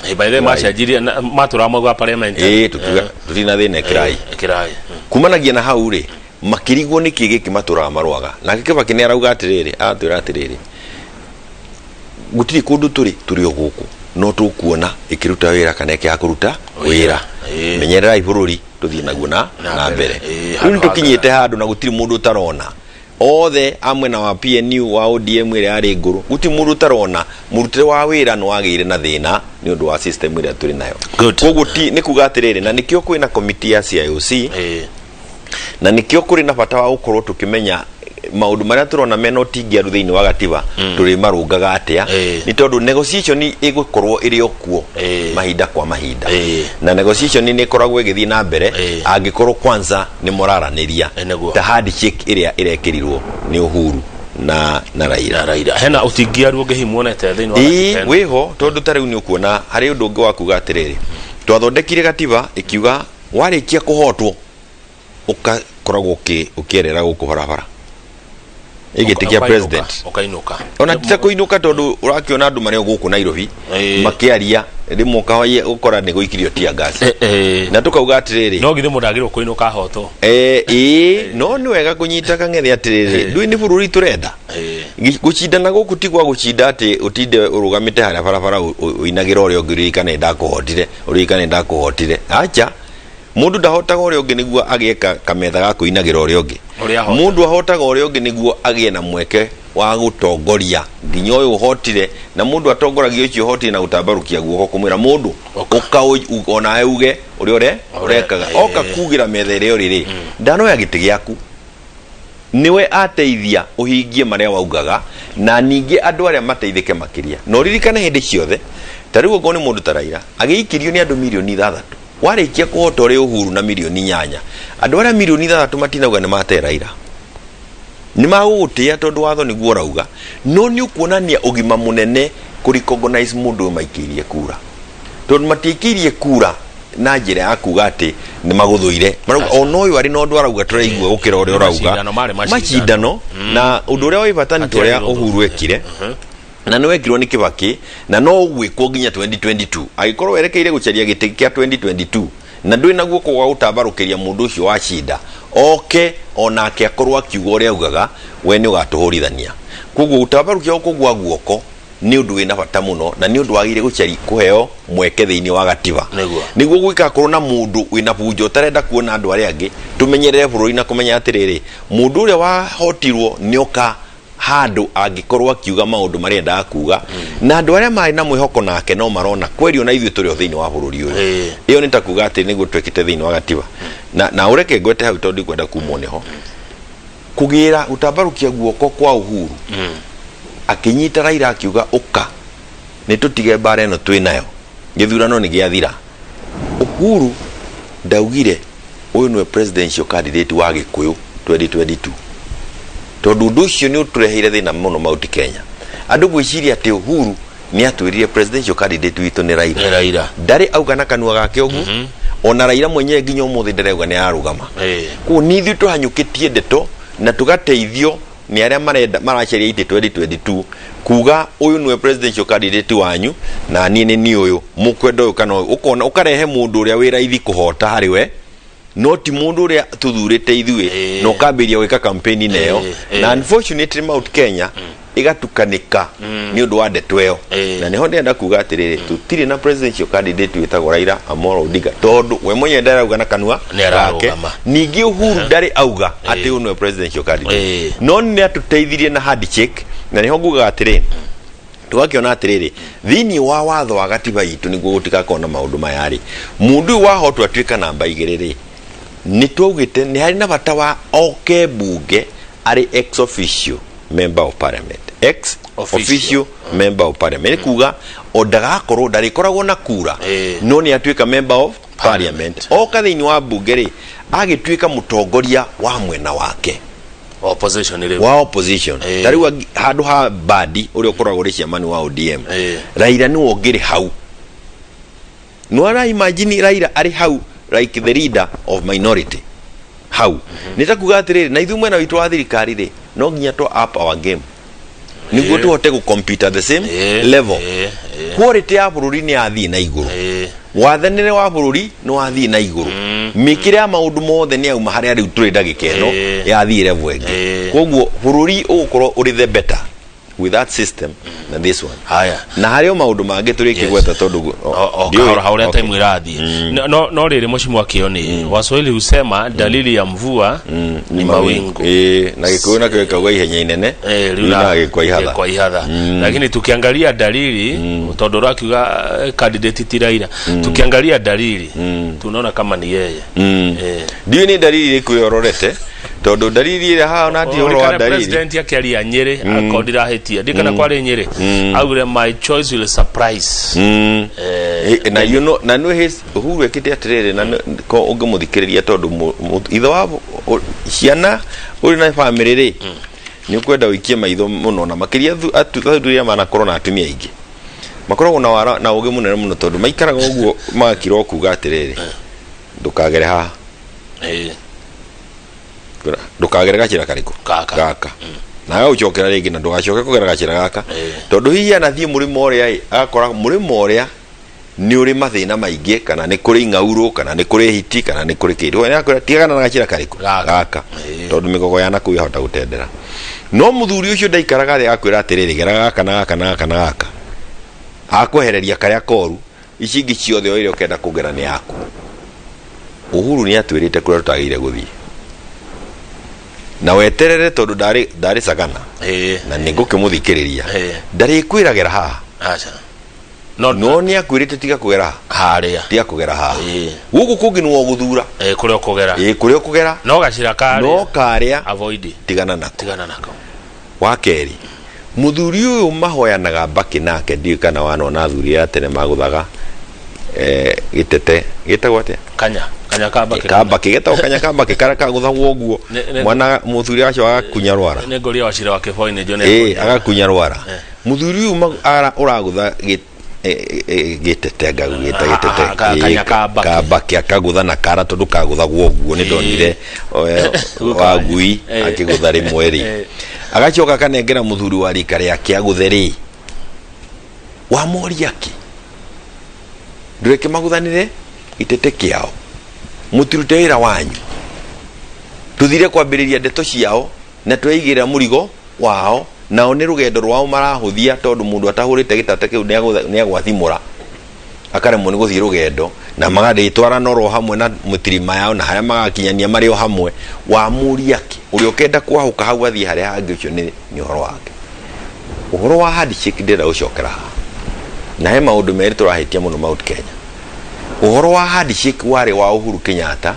By the way, macenjirie matũraga mauga parliament. Ĩĩ, tũkiuga tũtirĩ na thĩna, ĩkĩrai. Ĩkĩrai. Kumanagia na hau rĩ, makĩrigwo nĩkĩ gĩkĩ matũraga marũaga nake. Kĩbakĩ nĩ arauga atĩrĩrĩ, aratwĩra atĩrĩrĩ, gũtirĩ kũndũ tũrĩ, tũrĩ o gũkũ, no tũkuona ĩkĩruta wĩra kana ĩkĩaga kũruta wĩra. Menyererai bũrũri, tũthiĩ naguo na Na na mbere. mbere. Ĩĩ, Rĩu handũ nĩ tũkinyĩte handũ na gũtirĩ mũndũ ũtarona, othe a mwena wa PNU, wa ODM ĩrĩa yarĩ ngũrũ, gũtirĩ mũndũ ũtarona mũrutĩre wa wĩra nĩ wagĩire na thĩna nĩ ũndũ wa system ĩrĩa tũrĩ nayo. Good. Koguo ti nĩ kuga atĩrĩrĩ, na nĩkĩo kwĩna komiti ya CIOC, na nĩkĩo kũrĩ na bata wa gũkorwo tũkĩmenya maũndũ marĩa tũrona mena ũtingiaru thĩinĩ wa gatiba, tũrĩ marũngaga atĩa, nĩ tondũ negotiation ĩgũkorwo ĩrĩ o kuo mahinda kwa mahinda, na negotiation nĩ ĩkoragwo ĩgĩthiĩ na mbere angĩkorwo kwanza nĩ mũraranĩria, Nĩguo. ta handshake ĩrĩa ĩrekĩrirwo nĩ Uhuru na Raila. Na Raila hena ũtingiaru ũngĩ hihi muonete thĩinĩ wa Ĩĩ, gatiba ĩno? wĩho, tondũ ta rĩu nĩ ũkuona harĩ ũndũ ũngĩ wa kuga atĩrĩrĩ, twathondekire gatiba ĩkiuga warĩkia kũhotwo ũgakoragwo ũkĩerera gũkũ barabara ĩgĩtĩ kĩa Ũkainũka, president. Ũkainũka. Ona ti ta kũinũka, tondũ ũrakĩona andũ marĩ o gũkũ Nairobi makĩaria, rĩmwe ũkahoya ũkora nĩ gũikirio tear gas, na tũkauga atĩrĩrĩ, No githĩ mũndũ agĩrĩirwo kũinũka ahotwo? Ĩĩ, no nĩ wega kũnyita kang'ethe atĩrĩrĩ, ndũĩ nĩ bũrũri tũrenda. Gũcindana gũkũ ti gwa gũcinda atĩ ũtinde ũrũgamĩte harĩa barabara ũinagĩra ũrĩa ũngĩ, ũririkane ndakũhotire, ũririkane ndakũhotire. Acha, mũndũ ndahotaga ũrĩa ũngĩ nĩguo agĩe kametha ga kũinagĩra ũrĩa ũngĩ. Ũrĩa ahota. Mũndũ ahotaga ũrĩa ũngĩ nĩguo agĩe na mweke wa gũtongoria nginya ũyũ ũhotire, na mũndũ atongoragia ũcio ũhotire na gũtambarũkia guoko kũmwĩra mũndũ Ũka. Ũka onawe uge ũrĩa ũrekaga. Oka kugĩra metha ĩrĩa ũrĩ rĩ, ndanoya gĩtĩ gĩaku, niwe ateithia uhingie maria waugaga, na ningĩ andũ arĩa mateithĩke makĩria. Na ũririkane hĩndĩ ciothe, ta rĩu okorwo nĩ mũndũ ta Raila agĩikirio nĩ andũ 6 mirioni, warĩkia kũhota ũrĩ Uhuru na 8 mirioni, andũ arĩa 6 mirioni matinauga nĩ mate Raila, nĩ magũgũtĩa tondũ watho nĩguo ũrauga, no nĩ ũkuonania ũgima mũnene kũ recognize mũndũ ũyũ maikĩirie kura, tondũ matiikĩirie kura na njĩra ya kuga atĩ nĩ magũthũire. Marauga ona ũyũ arĩ na ũndũ arauga tũraigua gũkĩra ũrĩa ũrauga. Macindano marĩ macindano. Macindano, na ũndũ ũrĩa wĩ bata nĩ ta ũrĩa Hatiagĩrĩirwo Uhuru ekire, na nĩ wekirwo nĩ Kĩbakĩ, na no ũgwĩkwo nginya 2022. Angĩkorwo werekeire gũcaria gĩtĩ kĩa 2022 na ndwĩ na guoko gwa gũtambarũkĩria mũndũ ũcio wacinda oke onake akorwo akiuga ũrĩa augaga, we nĩ ũgatũhũrithania. Koguo gũtambarũkia gũkũ gwa guoko Nĩ ũndũ wĩna bata mũno na nĩ ũndũ wagĩrĩire gũcari kũheo mweke thĩinĩ wa gatiba. Nĩguo. Nĩguo gũgĩkakorwo na mũndũ wĩna bunjo ũtarenda kuona andũ arĩa angĩ, tũmenyerere bũrũri na kũmenya atĩrĩrĩ, mũndũ ũrĩa wahotirwo nĩoka handũ angĩkorwo akiuga maũndũ marĩa endaga kuga, na andũ arĩa marĩ na mwĩhoko nake no marona kweri ona ithuĩ tũrĩ o thĩinĩ wa bũrũri ũyũ. Ĩyo nĩ ta kuga atĩ nĩguo twekĩte thĩinĩ wa gatiba. Na ũreke ngwete hau tondũ ndikwenda kumwo nĩho. Kũgĩra gũtambarũkia guoko kwa Uhuru akĩnyita Raila akiuga ũka nĩ tũtige mbara ĩno twĩ nayo, gĩthurano nĩ gĩathira. Uhuru ndaugire ũyũ nĩwe presidential candidate wa Gĩkũyũ 2022, tondũ ũndũ ũcio nĩ ũtũreheire thĩna mũno Mount Kenya, andũ gwĩciria atĩ Uhuru nĩ atwĩrire presidential candidate witũ nĩ Raila. Nĩ Raila. Ndarĩ auga na kanua gake ũguo, ona Raila mwenyewe nginya ũmũthĩ ndarauga nĩ ararũgama. Koguo nĩ ithuĩ tũhanyũkĩtie ndeto na tũgateithio nĩ arĩa marenda maracaria itĩ 2022 kuga ũyũ nĩwe presidential candidate wanyu na niĩ nĩ niĩ ũyũ mũkwenda ũyũ kana ũyũ. Ũkona ũkarehe mũndũ ũrĩa wĩ raithi kũhota harĩ we, no ti mũndũ ũrĩa tũthurĩte ithuĩ, na ũkambĩrĩria gwĩka campaign nayo. Na unfortunately Mount Kenya ĩgatukanĩka nĩ ũndũ wa ndeto ĩyo. Na nĩho ndĩrenda kuga atĩrĩrĩ, tũtirĩ na presidential candidate wĩtagwo Raila Amolo Odinga, tondũ we mwenyewe ndarauga na kanua Nĩ ararũgama. gake. Ningĩ Uhuru ndarĩ auga atĩ ũyũ nĩwe presidential candidate, no nĩ atũteithirie na handshake. Na nĩho ngugaga atĩrĩ, tũgakĩona atĩrĩrĩ, thĩinĩ wa watho wa gatiba itũ, nĩguo gũtigakorwo na maũndũ maya rĩ, mũndũ ũyũ wahotwo atuĩka namba 2 rĩ, nĩ twaugĩte nĩ harĩ na bata wa oke mbunge arĩ ex officio member of parliament, ex Officio. officio member of parliament, nĩ kuga o ndagakorwo ndarĩkoragwo na kura, no nĩ atuĩka member of parliament, oka thĩinĩ wa mbunge rĩ, agĩtuĩka mũtongoria wa mwena wake opposition rĩu wa opposition. Ta rĩu handũ ha Mbadi ũrĩa ũkoragwo ũrĩ chairman wa ODM, Raila nĩwe ũngĩrĩ hau. No ara imagine Raila arĩ hau like the leader of minority hau, nĩ ta kuga atĩrĩrĩ, na ithuĩ mwena witũ wa thirikari rĩ, no nginya tũ up our game nĩguo tũhote gũ compete at the same level. Quality ya bũrũri nĩ yathiĩ na igũrũ, wathanĩre wa bũrũri nĩ wathiĩ na igũrũ, mĩkĩre ya maũndũ mothe nĩ yauma harĩa rĩu tũrĩ ndagĩka ĩno, yathiĩ level ĩngĩ. Koguo bũrũri ũgũkorwo ũrĩ the better with that system than this one. Haya. Na harĩ o maũndũ mangĩ tũrĩkĩgweta tondũ o ndiũĩ. Kahora haurĩa time irathiĩ. No rĩrĩ, mheshimiwa Kioni, Waswahili husema dalili ya mvua ni mawingu. Ĩĩ, na Gĩkũyũ nakĩo gĩkauga ihenya inene riunaga gĩkwa ihatha. Gĩkwa ihatha. Lakini tukiangalia dalili, tondũ ũrakiuga candidate ti Raila, tukiangalia dalili tunaona kama ni yeye. Ndiũĩ nĩ dalili ĩrĩkũ ĩyo ũrorete, tondũ dalili ĩrĩa haha ona ti ũhoro wa Ũririkane dalili. President akĩaria Nyĩrĩ, akorwo ndirahĩtia, ndikana kwarĩ Nyĩrĩ, augire, "My choice will surprise." Na you know, na nĩ his Uhuru ekĩte atĩrĩrĩ, na ko ũngĩmũthikĩrĩria, tondũ ithe wa ciana ũrĩ na bamĩrĩ rĩ, nĩ ũkwenda ũikie maitho mũno, na makĩria athuri arĩa manakorwo na atumia aingĩ makoragwo na wara na ũgĩ mũnene mũno, tondũ maikaraga ũguo magakira o kuga atĩrĩrĩ, ndũkagere haha, ndũkagere gacĩra karĩkũ? Gaka. Gaka. Na agagũcokera rĩngĩ, na ndũgacoke kũgera gacĩra gaka, tondũ hihi anathiĩ mũrĩmo ũrĩa ĩ, agakora mũrĩmo ũrĩa nĩ ũrĩ mathĩna maingĩ, kana nĩ kũrĩ ing'aurũ, kana nĩ kũrĩ hiti, kana nĩ kũrĩ kĩndũ. Nĩ akwĩra tigana na gacĩra karĩkũ? Gaka. Gaka, tondũ mĩgogo ya nakũu yahota gũtendera. No mũthuri ũcio ndaikaraga thĩ agakwĩra atĩrĩrĩ, gera gaka na gaka na gaka na gaka, akwehereria karĩa koru, ici ingĩ ciothe o ĩrĩa ũkenda kũgera nĩ yaku. Uhuru nĩ atwĩrĩte kũrĩa tũtagĩrĩire gũthiĩ, na weterere, tondũ ndarĩ sagana na nĩ ngũkĩmũthikĩrĩria. Ndarĩkwĩragĩra haha. Aca, no no nĩ akwĩrĩte tiga kũgera haha, harĩa tiga kũgera haha, gũkũ kũngĩ nĩ wogũthura. Kũrĩa ũkũgera. Ĩ, kũrĩa ũkũgera. No gacĩra karĩa no karĩa avoid. Tigana nako. Tigana nako. Wa kerĩ, mũthuri ũyũ mahoyanaga mbakĩ nake, ndiũĩ kana wanona athuri aya tene magũthaga gĩtete gĩtagwo atĩa? Kanya kamba. Kambakĩ, getagwo kanya kambakĩ, karĩa kagũthagwo ũguo. Mwana mũthuri acio agakunya rwara. Nĩ ngũria wa cira wa kĩboi nĩ Ĩ, agakunya rwara. Mũthuri ũyũ ũragũtha gĩtete, ngagũgĩta gĩtete. Kanya ka mbakĩ. Kambakĩ, akagũtha na kara, tondũ kagũthagwo ũguo. Nĩ ndonire wa ngui akĩgũtha rĩmwe rĩ, agacoka akanengera mũthuri wa rika rĩake agũthe rĩ, wamoria kĩ, ndũreke magũthanĩre gĩtete kĩao, mũtirute wĩra wanyu. Tũthire kwambĩrĩria ndeto ciao na tweigĩrĩra mũrigo wao. Nao nĩ rũgendo rwao marahũthia, tondũ mũndũ atahũrĩte gĩtate kĩu nĩ agwathimũra akaremwo nĩ gũthiĩ rũgendo, na magarĩtwarana oro hamwe na mũtirima yao na harĩa magakinyania marĩ o hamwe. Wamũria kĩ ũrĩa ũkenda kwahũka hau athiĩ harĩa hangĩ, ũcio nĩ ũhoro wake. Ũhoro wa handshake ndĩrenda gũcokera haha, na he maũndũ merĩ tũrahĩtia mũno Mount Kenya. Ũhoro wa handshake warĩ wa Uhuru Kenyatta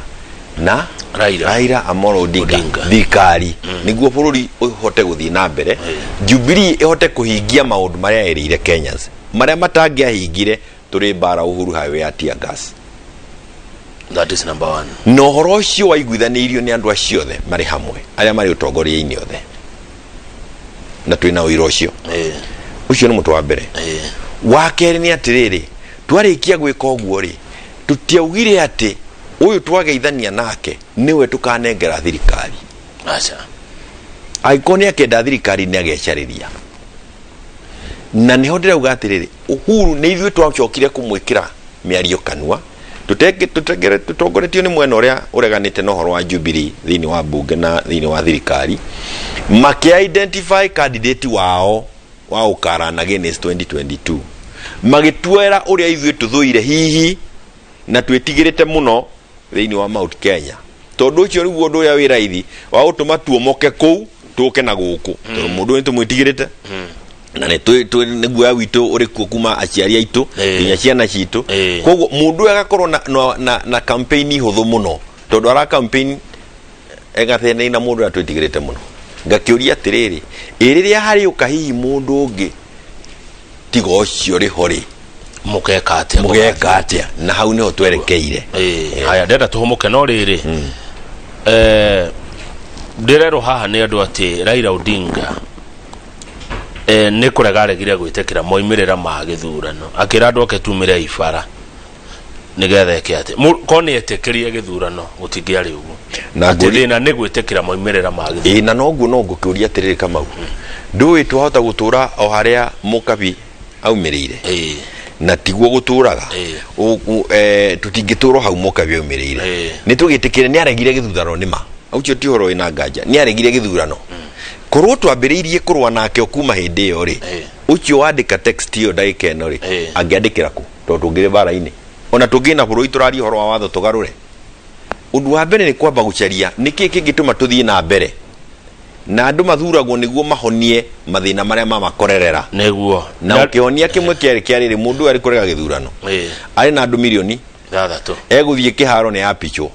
na Raila. Raila Amolo Odinga, Odinga. Thirikari nĩguo bũrũri ũhote gũthiĩ na mbere, Jubilee ĩhote kũhingia maũndũ marĩa ĩrĩire Kenyans, marĩa matangĩahingire tũrĩ mbara Uhuru Highway ya tear gas. That is number one. Na ũhoro ũcio waiguithanĩirio nĩ andũ acio othe marĩ hamwe, arĩa marĩ ũtongoria-inĩ othe, na twĩna ũira ũcio. Ũcio nĩ mũtwe wa mbere. Wa kerĩ nĩ atĩrĩrĩ, twarĩkia gwĩka ũguo rĩ, tũtiaugire atĩ ũyũ twageithania nake nĩwe tũkanengera thirikari. Aca. Angĩkorwo nĩ akenda thirikari, nĩ agecarĩria. Na nĩho ndĩrauga atĩrĩrĩ, Uhuru nĩ ithuĩ twacokire kũmwĩkĩra mĩario kanua, tũtongoretio nĩ mwena ũrĩa ũreganĩte na ũhoro wa Jubilee thĩinĩ wa mbunge na thĩinĩ wa thirikari, makĩ identify candidate wao wa ũkarana against 2022, magĩtuoera ũrĩa ithuĩ tũthũire hihi na twĩtigĩrĩte mũno thĩinĩ wa Mount Kenya, tondũ ũcio nĩguo ũndũ ũrĩa wĩ raithi wa gũtũma tuomoke kũu tũke na gũkũ, tondũ mũndũ ũyũ nĩtũmwĩtigĩrĩte na nĩ nĩ guoya witũ ũrĩ kuo kuma aciari aitũ nginya ciana citũ. Koguo mũndũ ũyũ agakorwo na campaign hũthũ mũno, tondũ ara campaign egathĩna na mũndũ ũrĩa twĩtigĩrĩte mũno. Ngakĩũria atĩrĩrĩ, ĩ rĩrĩa harĩũka hihi mũndũ ũngĩ tiga ũcio ũrĩ ho rĩ, Mũgeka atĩa? Mũgeka atĩa? Na hau nĩho twerekeire. Haya, ndenda tũhũmũke, no rĩrĩ, ndĩrerwo haha nĩ andũ atĩ Raila Odinga nĩ kũrega aregire gwĩtĩkĩra moimĩrĩra ma gĩthurano, akĩra andũ ake tumĩre ibara nĩgetha eke atĩ. Korwo nĩ etĩkĩrie gĩthurano, gũtingĩarĩ ũguo. Na atĩ thĩna nĩ gwĩtĩkĩra moimĩrĩra ma gĩthurano. Ĩ, na noguo no ngũkĩũria atĩrĩrĩ, Kamau, ndũĩ twahota gũtũra o harĩa mũkabi aumĩrĩire? Na tiguo gũtũraga. Tũtingĩtũra o hau mũkabi aumĩrĩire. Nĩ tũgĩtĩkĩre nĩ aregire gĩthurano, nĩ ma ũcio ti ũhoro wĩna nganja, nĩ aregire gĩthurano. Korwo twambĩrĩirie kũrũa nake o kuma hĩndĩ ĩyo rĩ, ũcio wandĩka text ĩyo ndagĩka ĩno rĩ, angĩandĩkĩra kũ? Tondũ tũngĩrĩ mbara-inĩ, ona tũngĩ na bũrũri tũraria ũhoro wa watho tũgarũre. Ũndũ wa mbere nĩ kwamba gũcaria nĩkĩ kĩngĩtũma tũthiĩ na mbere, na andũ mathuragwo nĩguo mahonie mathĩna marĩa mamakorerera. Na ũkĩhonia kĩmwe kĩarĩ kĩa rĩrĩ, mũndũ ũyũ arĩ kũrega gĩthurano, arĩ na andũ mirioni 6. Egũthiĩ kĩharo nĩ apichwo.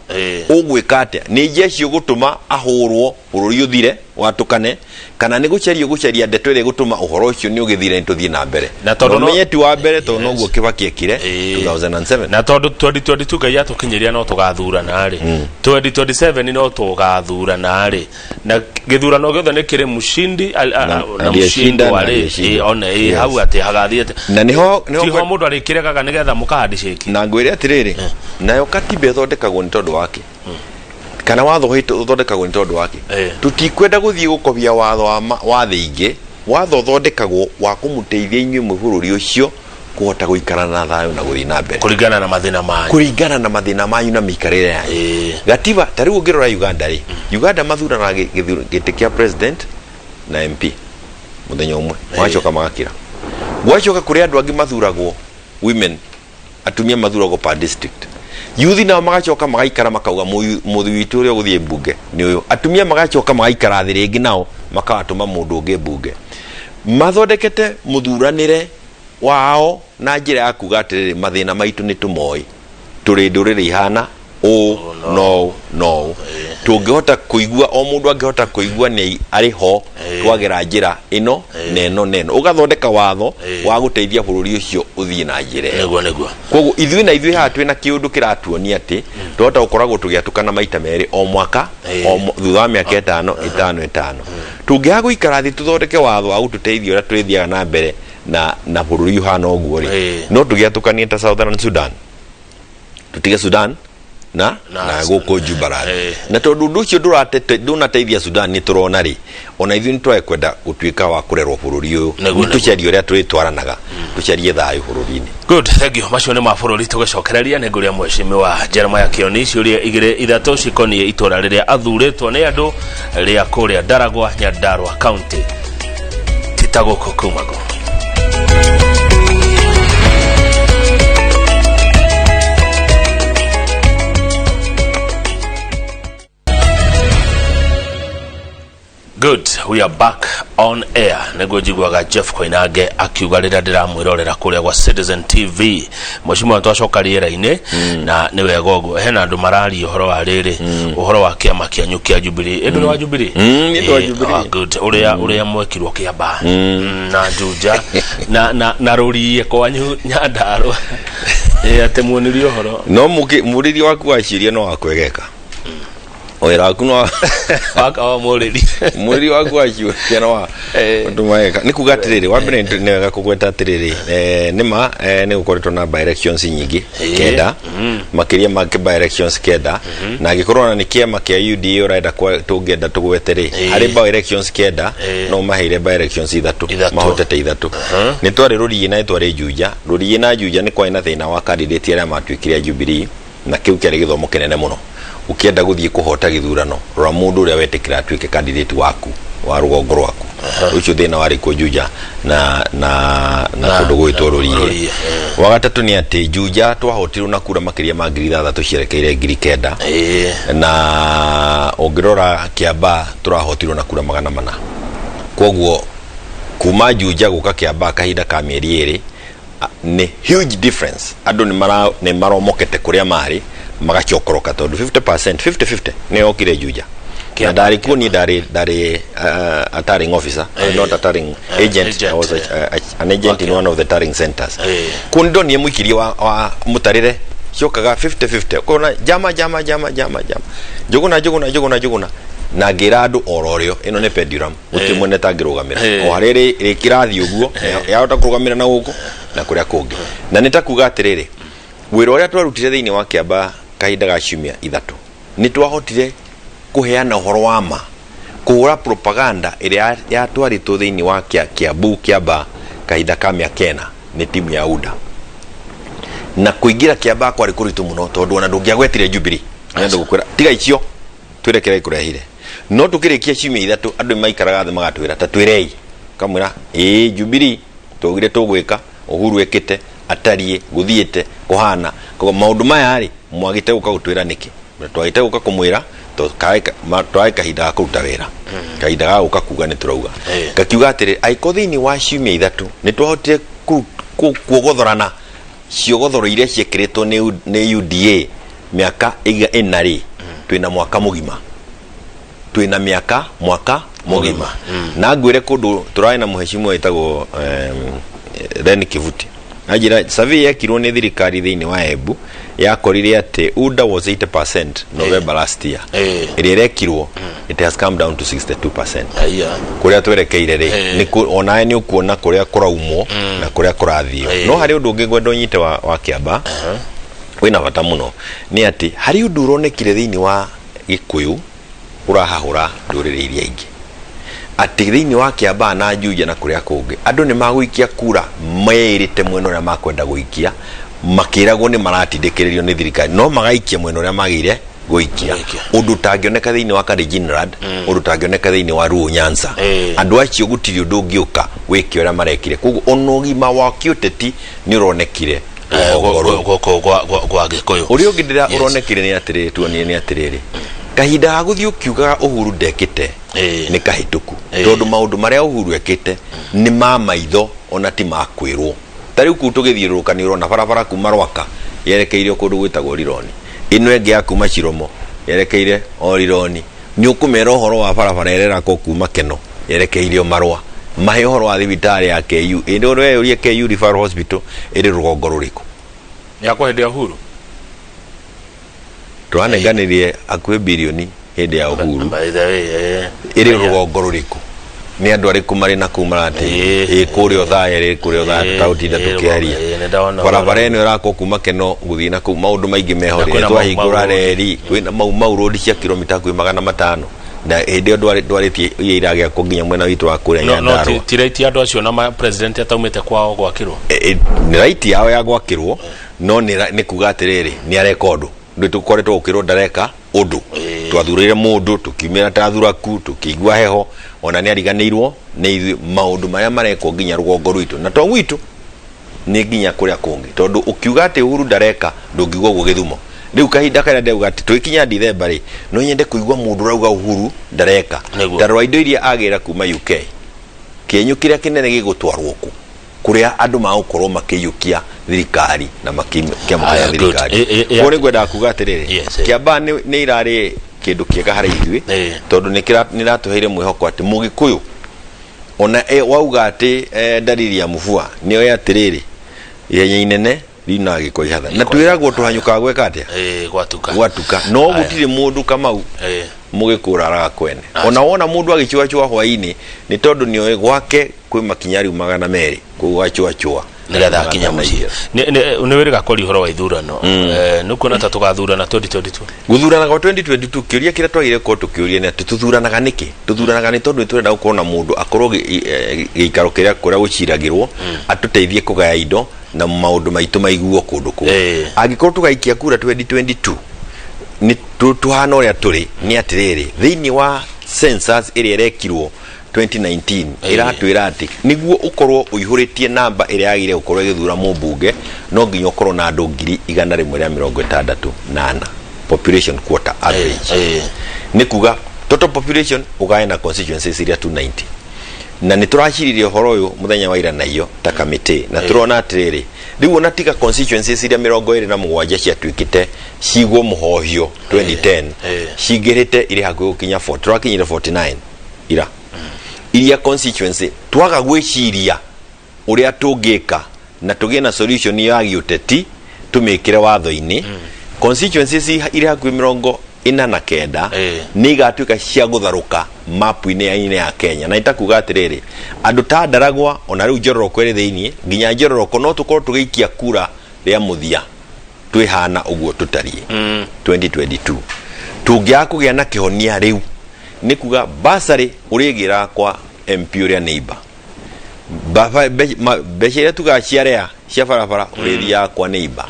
Ũgwĩka atĩa? Nĩ jeshi ũgũtũma ahũrwo bũrũri ũthire watũkane, kana nĩ gũcaria ũgũcaria ndeto ĩrĩa ĩgũtũma ũhoro ũcio nĩ ũgĩthire, nĩ tũthiĩ na mbere? Na tondũ ũmenye ti wa mbere, tondũ noguo Kibaki ekire 2007. Na tondũ 2022 Ngai atũkinyĩria no tũgathurana rĩ, 2027 no tũgathurana rĩ, na gĩthurano gĩothe nĩ kĩrĩ mshindi na na aliyeshinda mshindwa na rĩ. aliyeshindwa. One hau atĩ hagathiĩ atĩ Na nĩho tiho mũndũ arĩkĩregaga nĩgetha mũkahandicĩki. Na ngwĩre atĩrĩrĩ, nayo katiba ĩthondekagwo nĩ tondũ wake, kana watho ũthondekagwo nĩ tondũ wake? Tũtikwenda gũthiĩ gũkobia watho wa thĩ ingĩ. Watho ũthondekagwo wa kũmũteithia inyuĩ mwĩ bũrũri ũcio kũhota gũikara na thayũ na gũthiĩ na mbere kũringana na mathĩna manyu. Kũringana na mathĩna manyu na mĩikarĩre yanyu. Gatiba ta rĩu ũngĩrora Uganda rĩ, Uganda mathuranaga gĩtĩ kĩa president na MP mũthenya ũmwe, magacoka magakira. Gwacoka kũrĩ andũ angĩ mathuragwo, women, atumia mathuragwo per district, yuthi nao magacoka magaikara makauga mũthi witũ ũrĩa ũgũthiĩ mbunge nĩ ũyũ. Atumia magacoka magaikara thĩ rĩngĩ, nao makagatũma mũndũ ũngĩ mbunge. Mathondekete mũthuranĩre wao na njĩra ya kuga atĩrĩrĩ, mathĩna maitũ nĩ tũmoĩ, tũrĩ ndũrĩrĩ ihana ũũ no ũũ no ũũ, tũngĩhota kũigua, o mũndũ angĩhota kũigua nĩ arĩ ho, twagera njĩra ĩno na ĩno na ĩno, ũgathondeka watho wa gũteithia bũrũri ũcio ũthiĩ na njĩra ĩyo. Nĩguo, nĩguo. Koguo ithuĩ na ithuĩ haha twĩna kĩũndũ kĩratuonia atĩ twahota gũkoragwo tũgĩatũkana maita merĩ o mwaka, thutha wa mĩaka ĩtano ĩtano ĩtano. Tũngĩaga gũikara thĩ tũthondeke watho wa gũtũteithia ũrĩa tũrĩthiaga na mbere na bũrũri ũhana ũguo rĩ, no tũgĩatũkanie ta Southern Sudan, tũtige Sudan na gũkũ Jubaland. Na tondũ ũndũ ũcio ndũnateithia Sudan, nĩ tũrona rĩ, ona ithuĩ nĩ twage kwenda gũtuĩka wa kũrerwo bũrũri ũyũ. Nĩ tũcarie ũrĩa tũrĩtwaranaga, tũcarie thayũ bũrũri-inĩ. Good, thank you. Macio nĩ ma bũrũri. Tũgĩcokereria nĩ ngũria mheshimiwa Jeremiah Kioni ciũria igĩrĩ ithatũ cikoniĩ itũra rĩrĩa athurĩtwo nĩ andũ rĩa kũrĩa Ndaragwa, Nyandarua County. Ta gũkũ kumagwo. Good, we are back on air. Nĩguo njiguaga Jeff Koinange akiuga rĩrĩa ndĩramwĩrorera kũrĩa gwa Citizen TV. Mheshimiwa, twacoka rĩera-inĩ na nĩ wega ũguo. Hena andũ mararia ũhoro wa rĩrĩ, ũhoro wa kĩama kĩanyu kĩa Jubilee. Ĩ ndũrĩ wa Jubilee? Niĩ ndĩ wa Jubilee. Ah, good. Ũrĩa mwekirwo Kĩambaa na Juja na rũriĩ kwanyu Nyandarũa. Atĩ muonirie ũhoro. No mũrĩria waku wa ciũria no wakwegeka wĩra waku no Wakawa mũrĩri. Mũrĩria waku wa ciũria no wa ũndũ maeka nĩ kuga atĩrĩrĩ, wa mbere nĩ wega kũgweta atĩrĩrĩ, nĩ ma nĩ gũkoretwo na by elections nyingĩ kenda, makĩria ma by elections kenda, na angĩkorwo ona nĩ kĩama kĩa UDA ũrenda tũngĩenda tũgwete rĩ, harĩ by elections kenda, no maheire by elections ithatũ. Ithatũ. Mahotete ithatũ. Nĩ twarĩ Rũriĩ na nĩ twarĩ Juja. Rũriĩ na Juja nĩ kwarĩ na thĩna wa candidate arĩa matuĩkire a Jubilee, na kĩu kĩarĩ gĩthomo kĩnene mũno. Ũkĩenda gũthiĩ kũhota gĩthurano, rora mũndũ ũrĩa wetĩkĩra atuĩke candidate waku wa rũgongo rwaku. Ũcio thĩna warĩ kuo Juja na kũndũ gwĩtwo Rũriĩ. Rũriĩ. Wa gatatũ nĩ atĩ Juja twahotirwo na kura makĩria ma 6,000 cierekeire 9,000, na ũngĩrora Kĩambaa tũrahotirwo na kura 400. Koguo kuma Juja gũka Kĩambaa kahinda ka mĩeri 2 nĩ huge difference. Andũ nĩ maromokete kũrĩa marĩ magacokoroka, tondũ 50% 50-50 nĩ yokire Juja na ndarĩ kuo niĩ, ndarĩ a tallying officer, not a tallying agent. Agent. I was an agent in one of the tallying centers. Kuo nĩ ndonire mũikirie wa mũtarĩre ciokaga 50-50, ũkona jama jama jama jama jama, Njũgũna, Njũgũna, Njũgũna, Njũgũna, na ngĩra andũ oro rĩo ĩno nĩ pendulum, gũtirĩ mwene tangĩrũgamĩra. O harĩa rĩkĩrathiĩ ũguo yahota kũrũgamĩra na gũkũ na kũrĩa kũngĩ. Na nĩ ta kuga atĩrĩrĩ, wĩra ũrĩa twarutire thĩinĩ wa Kĩamba kahinda ga ciumia 3, nĩ twahotire kũheana ũhoro wa ma, kũhũra propaganda ĩrĩa yatwarĩtwo thĩinĩ wa Kiambu, Kĩamba kahinda ka mĩaka 4 nĩ timu ya UDA. Na kũingĩra Kĩamba kwarĩ kũritũ mũno, tondũ ona ndũngĩagwetire Jubilee nĩ andũ gũkwĩra tiga icio twĩre kĩrĩa ikũrehire. No tũkĩrĩkia ciumia 3, andũ nĩ maikaraga thĩ magatwĩra ta twĩrei, kamwĩra ĩĩ, Jubilee twaugire tũgwĩka, Uhuru ekĩte, atariĩ gũthiĩte kũhana. Koguo maũndũ maya rĩ, mwagĩte gũka gũtwĩra nĩkĩ? Na twagĩte gũka kũmwĩra twarĩ kahinda ga kũruta wĩra, kahinda ga gũka kuga nĩ tũrauga. Ngakiuga atĩrĩ, angĩkorwo thĩinĩ wa ciumia 3 nĩ twahotire kuogothorana ciogothoro iria ciekĩrĩtwo nĩ UDA mĩaka 4 rĩ, twĩna mwaka mũgima, twĩna mĩaka mwaka mũgima. Na ngwĩre kũndũ tũrarĩ na mũhecimu wĩtagwo Len Kivuti, anjĩra survey yekirwo nĩ thirikari thĩinĩ wa Embu yakorire atĩ UDA was 80% November last year. Ĩrĩa ĩrekirwo, it has come down to 62%. Aya. Kũrĩa twerekeire rĩ, onawe nĩ ũkuona kũrĩa kũraumwo na kũrĩa kũrathio. No harĩ ũndũ ũngĩ ngwenda ũnyite wa Kĩamba wĩna bata mũno, nĩ atĩ harĩ ũndũ ũronekire thĩinĩ wa Gĩkũyũ ũrahahũra ndũrĩrĩ iria ingĩ, atĩ thĩinĩ wa Kĩambaa na Juja na kũrĩa kũngĩ andũ nĩ magũikia kura meĩrĩte mwena ũrĩa makwenda gũikia, makĩragwo nĩ maratindĩkĩrĩrio nĩ thirikari, no magaikia mwena ũrĩa magĩire gũikia. Gũikia. Ũndũ ũtangĩoneka thĩinĩ wa Kalenjinland, ũndũ ũtangĩoneka thĩinĩ wa Luo Nyanza. Andũ acio gũtirĩ ũndũ ũngĩũka wĩke ũrĩa marekire. Koguo ona ũgima wa kĩũteti nĩ ũronekire rũgongo rũu. Gũkũ gwa Gĩkũyũ. Ũrĩa ũngĩ ndĩra ũronekire nĩ atĩrĩrĩ, tuonire nĩ atĩrĩrĩ, kahinda ga gũthiĩ ũkiugaga Uhuru ndekĩte nĩ kahĩtũku, tondũ maũndũ marĩa Uhuru ekĩte nĩ ma maitho ona ti ma kwĩrwo. Ta rĩu kũu tũgĩthiũrũrũka nĩ ũrona barabara kuma Rwaka yerekeire kũndũ gwĩtagwo Rironi, ĩno ĩngĩ ya kuma Chiromo yerekeire o Rironi. Nĩ ũkũmera ũhoro wa barabara ĩrĩa ĩrakwo kuma Keno yerekeire o Marũa, mahe ũhoro wa thibitarĩ ya KU ĩndĩ ũreyũrie KU Referral Hospital ĩrĩ rũgongo rũrĩkũ? Yakwa hĩndĩ ya Uhuru. Tũranenganirie hakuhĩ birioni hĩndĩ ya Uhuru. By the way, Ĩrĩ rũgongo rũrĩkũ? Nĩ andũ arĩkũ marĩ na kũu marateithia? Ĩ kũrĩa Othaya, ĩrĩ kũrĩa Othaya, tũtagũtinda tũkĩaria. Nĩ ndona. Barabara ĩno ĩrakwo kuma Keno gũthiĩ na kũu, maũndũ maingĩ meho. Na kwĩna Rĩrĩa twahingũra Mau Road. reri kwĩna Mau Mau Road cia kilomita hakuhĩ 500, na hĩndĩ ĩyo ndwarĩtie iria iragĩakwo nginya mwena witũ wa kũrĩa No Nyandarũa. ti right andũ acio na president ataumĩte kwao gwakĩrwo. Nĩ right yao ya gwakĩrwo, no nĩ kuga atĩrĩrĩ, nĩ areka ũndũ ndũ tũkoretwo gũkĩrwo ndareka ũndũ. Twathurire mũndũ tũkiumĩra ta thuraku, tũkĩigua heho. Ona nĩ ariganĩirwo nĩ ithuĩ maũndũ marĩa marekwo nginya rũgongo rwitũ, na to gwitũ, nĩ nginya kũrĩa kũngĩ, tondũ ũkiuga atĩ Uhuru ndareka, ndũngiuga ũguo Gĩthumo. Rĩu kahinda karĩa ndauga atĩ tũgĩkinya Dithemba rĩ, no nyende kũigua mũndũ ũrauga Uhuru ndareka. Nĩguo. Ta rora indo iria agĩra kuma UK, kĩenyũ kĩrĩa kĩnene gĩgũtwarwo kũ kũrĩa andũ magũkorwo makĩiyũkia thirikari na makĩamũkĩra Aya, good. thirikari. Koguo nĩ ngwendaga kuga atĩrĩrĩ, Yes, eh. Kĩambaa nĩ irarĩ kĩndũ kĩega harĩ ithuĩ, tondũ nĩ ĩratũheire mwĩhoko atĩ Mũgĩkũyũ ona wauga atĩ dalili ya mvua nĩ oĩ atĩrĩrĩ, ihenya inene riunaga gĩko ihatha, na twĩragwo tũhanyũkaga gwĩka atĩa? Gwatuka. Gwatuka. No gũtirĩ mũndũ, Kamau, Mũgĩkũyũ ũraraga kwene. Ona wona mũndũ agĩcuacua hwainĩ nĩ tondũ nĩoĩ gwake kwĩ makinya rĩu 200, koguo gacuacua Nĩgetha akinya mũciĩ. Nĩ wĩrĩga kwaria ũhoro wa ithurano. Nĩ kuona ta tũgathurana 2022? Gũthurana kwa 2022, kĩũria kĩrĩa twagĩrĩire gũkorwo tũkĩũria nĩ atĩ tũthuranaga nĩkĩ? Tũthuranaga nĩ tondũ nĩ tũrenda gũkorwo na mũndũ akorwo gĩikaro kĩrĩa kũrĩa gũciragĩrwo, atũteithie kũgaya indo na maũndũ maitũ maiguo kũndũ kũu. Angĩkorwo tũgaikia kura 2022 nĩ tũhana ũrĩa tũrĩ, nĩ atĩrĩrĩ, thĩinĩ wa census ĩrĩa ĩrekirwo 2019 ĩratwĩra atĩ nĩguo ũkorwo ũihũrĩtie namba ĩrĩa yagĩrĩire gũkorwo ĩgĩthura mũmbunge, no nginya ũkorwo na andũ 164,000, population quota average. Nĩ kuga total population ũgae na constituencies iria 290. Na nĩ tũraciririe ũhoro ũyũ mũthenya wa ira naiyo ta kamĩtĩ, na tũrona atĩrĩrĩ, rĩu ona tiga constituencies iria 27 ciatuĩkĩte cigwo mũhohio 2010, cingĩrĩte irĩ hakuhĩ gũkinya 40, tũrakinyire 49 ira. Iria constituency twaga gwĩciria ũrĩa tũngĩka na tũgĩe na solution ya gĩũteti, tũmĩkĩre watho-inĩ, constituencies irĩ hakuhĩ 49 nĩ igatuĩka cia gũtharũka mapu-inĩ ya inĩ ya Kenya. Na itakuga atĩrĩrĩ, andũ ta Ndaragwa, ona rĩu Njororoko ĩrĩ thĩiniĩ, nginya Njororoko no tũkorwo tũgĩikia kura rĩa mũthia twĩhana ũguo tũtariĩ 2022, tũngĩaga kũgĩa na kĩhonia rĩu. Nĩ kuga basarĩ ũrĩgĩraga kwa MP ũrĩa neighbor, mbeca iria tugaga cia rea cia barabara ũrĩthiaga kwa neighbor,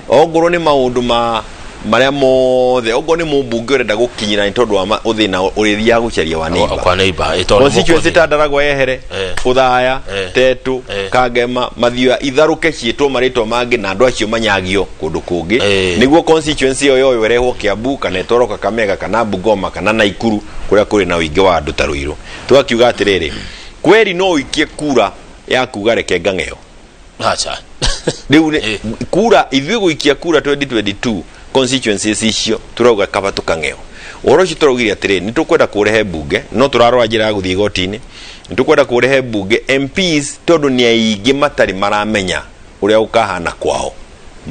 ongorwo nĩ maũndũ ma marĩa mothe, ongorwo nĩ mũmbunge ũrenda gũkinyĩra nĩ tondũ wa ũthĩna, ũrĩthiaga gũcaria wa neighbor. Kwa neighbor, tondũ Constituency mũkũthi. ta Ndaragwa yehere, Ũthaya, Tetu, Kangema, Mathioya itharũke ciĩtwo marĩtwa mangĩ na andũ acio manyagio kũndũ kũngĩ, nĩguo constituency ĩyo yoyo ĩrehwo Kiambu kana ĩtwarwo Kakamega kana Bungoma kana Naikuru kũrĩa kũrĩ na ũingĩ wa andũ ta Ruiru. Tũgakiuga atĩrĩrĩ, kweri no ũikie kura ya kuga reke ngang'eo. Acha. Rĩu kura ithuĩ gũikia kura 2022 constituencies icio turauga kaba tukang'eo. Ũhoro ũcio tũraugire atĩrĩ, nĩ tũkwenda kũrehe mbunge, no tũrarora njĩra ya gũthiĩ igoti-inĩ. Nĩ tũkwenda kũrehe mbunge MPs, tondũ nĩ aingĩ matarĩ maramenya ũrĩa gũkahana kwao,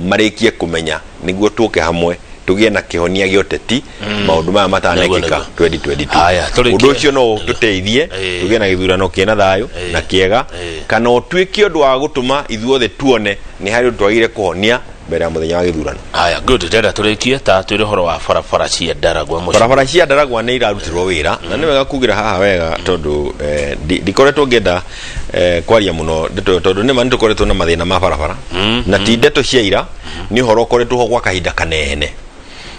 marĩkie kũmenya nĩguo tũke hamwe tũgĩe na kĩhonia gĩa ũteti maũndũ maya matanekĩka 2022. Haya, tũrĩkie. Ũndũ ũcio no ũtũteithie tũgĩe na gĩthurano kĩna thayũ na kĩega, kana ũtuĩke ũndũ wa gũtũma ithuothe tuone nĩ harĩ ũndũ twagĩrĩire kũhonia mbere ya mũthenya wa gĩthurano. Haya, good. Ndĩrenda tũrĩkie ta twĩre ũhoro wa barabara cia Ndaragwa mũciĩ. Barabara cia Ndaragwa nĩ irarutirwo wĩra, na nĩ wega kugĩra haha wega, tondũ ndikoretwo ngĩenda kwaria mũno ndeto ĩyo, tondũ nĩma nĩ tũkoretwo na mathĩna ma barabara, na ti ndeto cia ira, nĩ ũhoro ũkoretwo ho gwa kahinda kanene.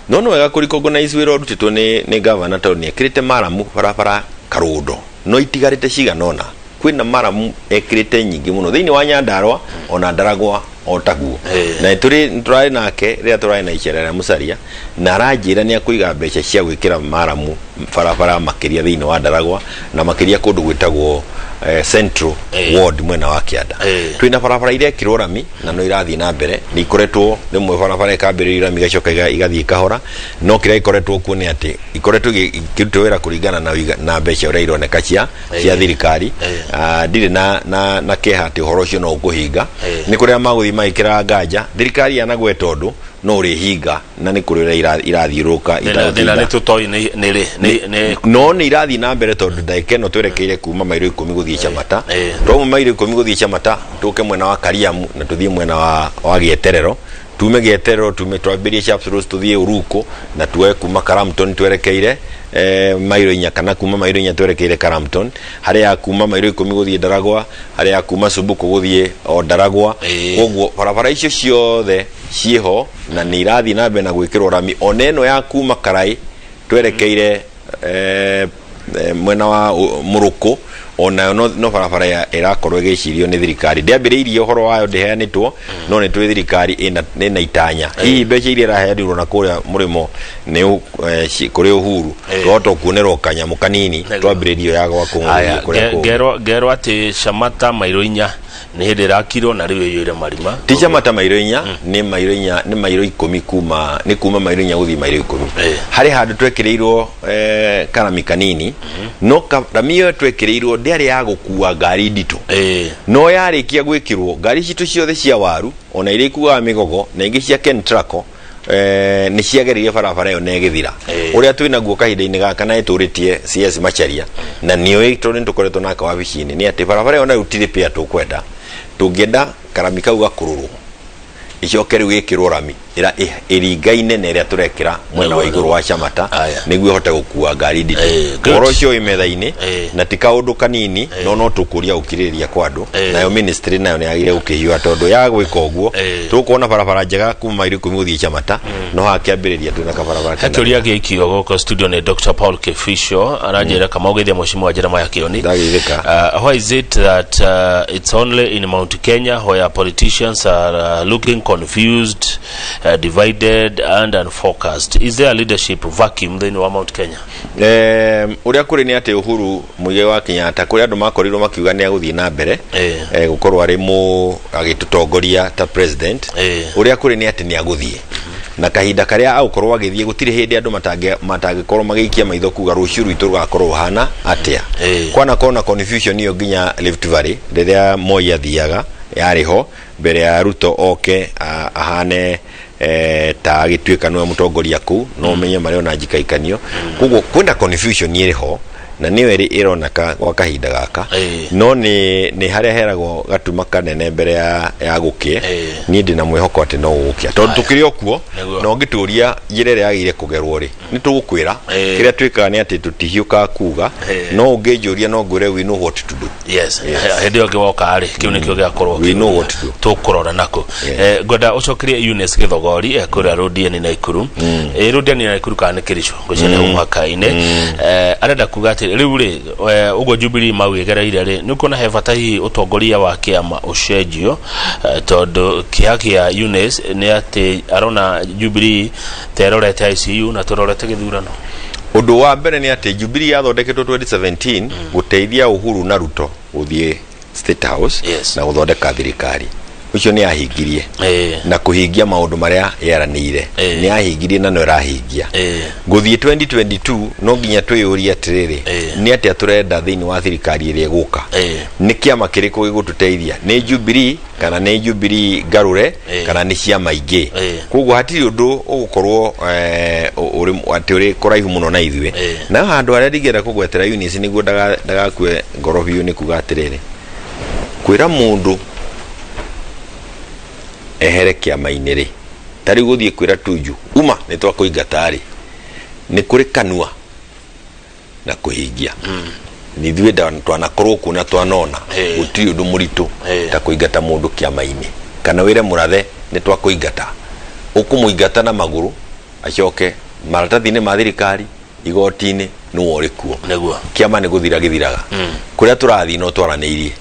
No nĩ wega kũ recognize wĩra ũrutĩtwo nĩ gavana, tondũ nĩ ekĩrĩte maramu barabara karũndo, no itigarĩte cigana ũna. Kwĩna maramu ekĩrĩte nyingĩ mũno thĩinĩ wa Nyandarua ona Ndaragwa o taguo. Na tũrĩ tũrarĩ nake rĩrĩa tũrarĩ na icera rĩa Musalia, na aranjĩra nĩ akũiga mbeca cia gwĩkĩra maramu barabara makĩria thĩinĩ wa Ndaragwa, na makĩria kũndũ gwĩtagwo Central Ward mwena wa kĩanda. Twĩna barabara irekĩrwo rami na no irathiĩ na mbere, nĩ ikoretwo rĩmwe barabara ĩkambĩrĩrio rami igacoka igathiĩ kahora, no kĩrĩa gĩkoretwo kuo nĩ atĩ ikoretwo ikĩrutwo wĩra kũringana na mbeca ũrĩa ironeka cia thirikari. Ndirĩ na kĩeha atĩ ũhoro ũcio no ũkũhinga. Nĩ kũrĩa magũthiĩ magĩkĩraga nganja thirikari yanagweta ũndũ no ũrĩhinga, na nĩ kũrĩ ũrĩa irathiũrũrũka Thĩna itagũtinda. Nĩ tũtoĩ nĩ rĩ nĩ No nĩ irathiĩ na mbere, tondũ ndagĩka ĩno twerekeire kuma mairo 10 gũthiĩ Chamata. Twauma mairo 10 gũthiĩ Chamata, tũke mwena wa Kariamu na tũthiĩ mwena wa Gĩeterero, tume Gĩeterero, tume twambĩrie Sharps Roads, tũthiĩ Uruku na tuoe kuma Karamton twerekeire mairo 4, kana kuma mairo 4 twerekeire Karamton, harĩa ya kuma mairo 10 gũthiĩ Ndaragwa, harĩa ya kuma Subuku gũthiĩ o Ndaragwa. Koguo barabara icio ciothe ciĩho na nĩ irathiĩ na mbere na gwĩkĩrwo rami, ona ĩno ya kuma Karai twerekeire Mwena wa Mũrũkũ onayo no barabara ĩrakorwo ĩgĩcirio nĩ thirikari. Ndĩambĩrĩirie ũhoro wayo, ndĩheanĩtwo, no nĩ tũĩ thirikari ĩna itanya. Hihi mbeca iria ĩraheanirwo na kũrĩa mũrĩmo nĩ kũrĩ Uhuru, twahota kuonerwo kanyamũ kanini twambĩrĩrio ya gwakwo Aya, kũrĩa kũngĩ. Ngerwo atĩ Shamata mairo 4 nĩ hĩndĩ ĩrakirwo na rĩu ĩiyũire marima. Ti Shamata mairo 4, nĩ mairo 4, nĩ mairo 10, kuma nĩ kuma mairo 4 gũthiĩ mairo 10. Harĩ handũ twekĩrĩirwo karami kanini, no rami ĩyo twekĩrĩirwo ndĩarĩ ya gũkua ngari nditũ. No yarĩkia gwĩkĩrwo, ngari citũ ciothe cia waru ona iria ikuaga mĩgogo na ingĩ cia Kentraco nĩ ciagereire barabara ĩyo na ĩgĩthira. Ũrĩa twĩ naguo kahinda-inĩ gaka na ĩtũrĩtie CS Macharia na nĩũĩ tondũ nĩ tũkoretwo nake wabici-inĩ nĩ atĩ barabara ĩyo na rĩu ti repair tũkwenda, tũngĩenda karami kau gakũrũrwo, ĩcoke rĩu ĩkĩrwo rami ĩringaine na ĩrĩa tũrekĩra mwena wa igũrũ wa Shamata nĩguo ĩhote gũkua ngari nditũ. Good. Ũhoro ũcio wĩ metha-inĩ na ti kaũndũ kanini, no tũkũria ũkirĩrĩria kwa andũ. Nayo ministry nayo nĩ yagĩrĩire gũkĩhiũha tondũ ya gwĩka ũguo tũkuona barabara njega kuma mairo 10 gũthiĩ Shamata, no hakĩambĩrĩria twĩna kabarabara He kena. Kĩũria gĩikio gũkũ studio nĩ Dr. Paul Kifisho, aranjĩra kama ũgeithia Mheshimiwa Jeremiah Kioni. Ndageithĩka. Why is it that it's only in Mount Kenya where politicians are looking confused, divided and unfocused? Is there a leadership vacuum thĩinĩ wa Mount Kenya? Ũrĩa kũrĩ nĩ atĩ Uhuru Muigai wa Kenyatta, kũrĩ andũ makorirwo makiuga nĩ agũthiĩ na mbere gũkorwo arĩ mũ agĩtũtongoria ta president. Ũrĩa kũrĩ nĩ atĩ nĩ agũthiĩ, na kahinda karĩa agũkorwo agĩthiĩ gũtirĩ hĩndĩ andũ matangĩkorwo magĩikia maitho kuga rũciũ rwitũ rũgakorwo rũhana atĩa. Kwanakorwo na confusion ĩyo nginya Rift Valley rĩrĩa Moi athiaga, yarĩ ho mbere ya Ruto oke ahane ta agĩtuĩka nĩwe mũtongoria kũu, no ũmenye marĩ ona njikaikanio. Koguo kwĩna confusion ĩrĩ ho na nĩyo ĩrĩ ĩroneka gwa kahinda gaka. No nĩ harĩa heragwo gatuma kanene mbere ya gũkĩe. Niĩ ndĩna mwĩhoko atĩ no gũgũkĩa tondũ tũkĩrĩ o kuo. Na ũngĩtũria njĩra ĩrĩa yagĩrĩire kũgerwo rĩ, nĩ tũgũkwĩra. Kĩrĩa twĩkaga nĩ atĩ tũtihiũkaga kuga. No ũngĩnjũria no ngwĩre we know what to do. Yes, hĩndĩ ĩyo ĩngĩ woka rĩ, kĩu nĩkĩo gĩakorwo We know what to do. tũkũrora nako. Ngwenda ũcokerie Eunice Gĩthogori kũrĩa Rũndieni Naikuru, Rũndieni Naikuru kana nĩ Kĩricũ, ngwĩciria nĩ mũhaka-inĩ. Arenda kuga atĩ rĩu rĩ, ũguo Jubilee mau ĩgereire rĩ, nĩ ũkuona he bata hihi ũtongoria wa kĩama ũcenjio, tondũ kĩeha kĩa Eunice nĩ atĩ arona Jubilee ta ĩrorete ICU na tũrorete gĩthurano. Ũndũ wa mbere nĩ atĩ Jubilee yathondeketwo 2017 gũteithia Uhuru na Ruto gũthiĩ State House na gũthondeka thirikari. Ũcio nĩ ahingirie na kũhingia maũndũ marĩa yeranĩire. Nĩ ahingirie na no ĩrahingia. Gũthiĩ 2022 no nginya twĩyũrie atĩrĩrĩ, nĩ atĩa tũrenda thĩinĩ wa thirikari ĩrĩa ĩgũka? Nĩ kĩama kĩrĩkũ gĩgũtũteithia? Nĩ Jubilee kana nĩ Jubilee ngarũre kana nĩ ciama ingĩ? Koguo hatirĩ ũndũ ũgũkorwo atĩ ũrĩ kũraihu mũno na ithuĩ. Na handũ harĩa ndingĩenda kũgwetera Eunice nĩguo ndagakue ngoro biũ nĩ kuga atĩrĩrĩ, kwĩra mũndũ ehere kĩama-inĩ rĩ, ta rĩu gũthiĩ kwĩra Tuju uma nĩ twakũingata rĩ, nĩ kũrĩ kanua na kũhingia. Ithuĩ twanakorwo kuo na twanona gũtirĩ ũndũ mũritũ ta kũingata mũndũ kĩama-inĩ kana wĩre mũrathe nĩ twakũingata. Ũkũmũingata na magũrũ, acoke maratathi-inĩ ma thirikari, igoti-inĩ nĩwe ũrĩ kuo. Kĩama nĩ gũthira gĩthiraga. Kũrĩa tũrathiĩ no twaranĩirie,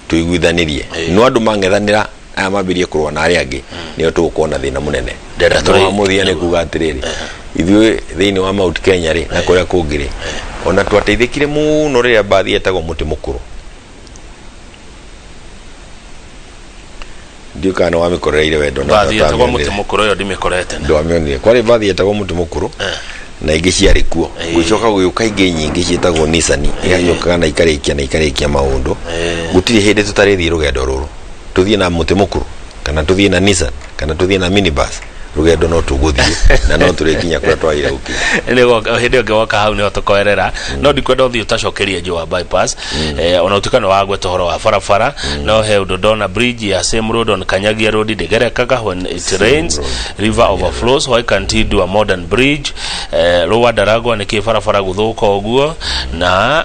tũiguithanĩrie, no andũ mang'ethanĩra aya mambĩrie kũrũa na arĩa angĩ, nĩo tũgũkorwo na thĩna mũnene. Ndĩrenda No tũrĩ- mũthia nĩ kuga atĩrĩrĩ, ithuĩ thĩinĩ wa Mount Kenya rĩ na kũrĩa kũngĩ rĩ, ona twateithĩkire mũno rĩrĩa mbathi yetagwo mũtĩ mũkũrũ. Ndiũĩ kana nĩ wamĩkorereire wendo na Mbathi yetagwo ndwamĩonire. mũtĩ mũkũrũ ĩyo ndimĩkorete. Ndwamĩonire. Kwarĩ mbathi yetagwo mũtĩ mũkũrũ na ingĩ ciarĩ kuo. Gũcoka gũgĩũka ingĩ nyingĩ ciĩtagwo Nissan, igagĩũkaga na ikarĩkia na ikarĩkia maũndũ. Gũtirĩ hĩndĩ tũtarĩthiĩ rũgendo rũrũ, tũthiĩ na mũtĩ mũkũrũ kana tũthiĩ na Nissan kana tũthiĩ na minibus, rũgendo no tũgũthiĩ na no tũrĩkinya kũrĩa twagĩrĩire gũkinya. Hĩndĩ ĩyo woka hau nĩho tũkoerera, no ndikwenda ũthiĩ ũtacokerie Njũa bypass. Ona ũtuĩka nĩ wagweta ũhoro wa barabara, no he ũndũ ndona, bridge ya same road on Kanyagia Road ndĩgerekaga. When it rains, river overflows. Why can't he do a modern bridge? Rũa Ndaragwa nĩkĩ barabara gũthũka ũguo na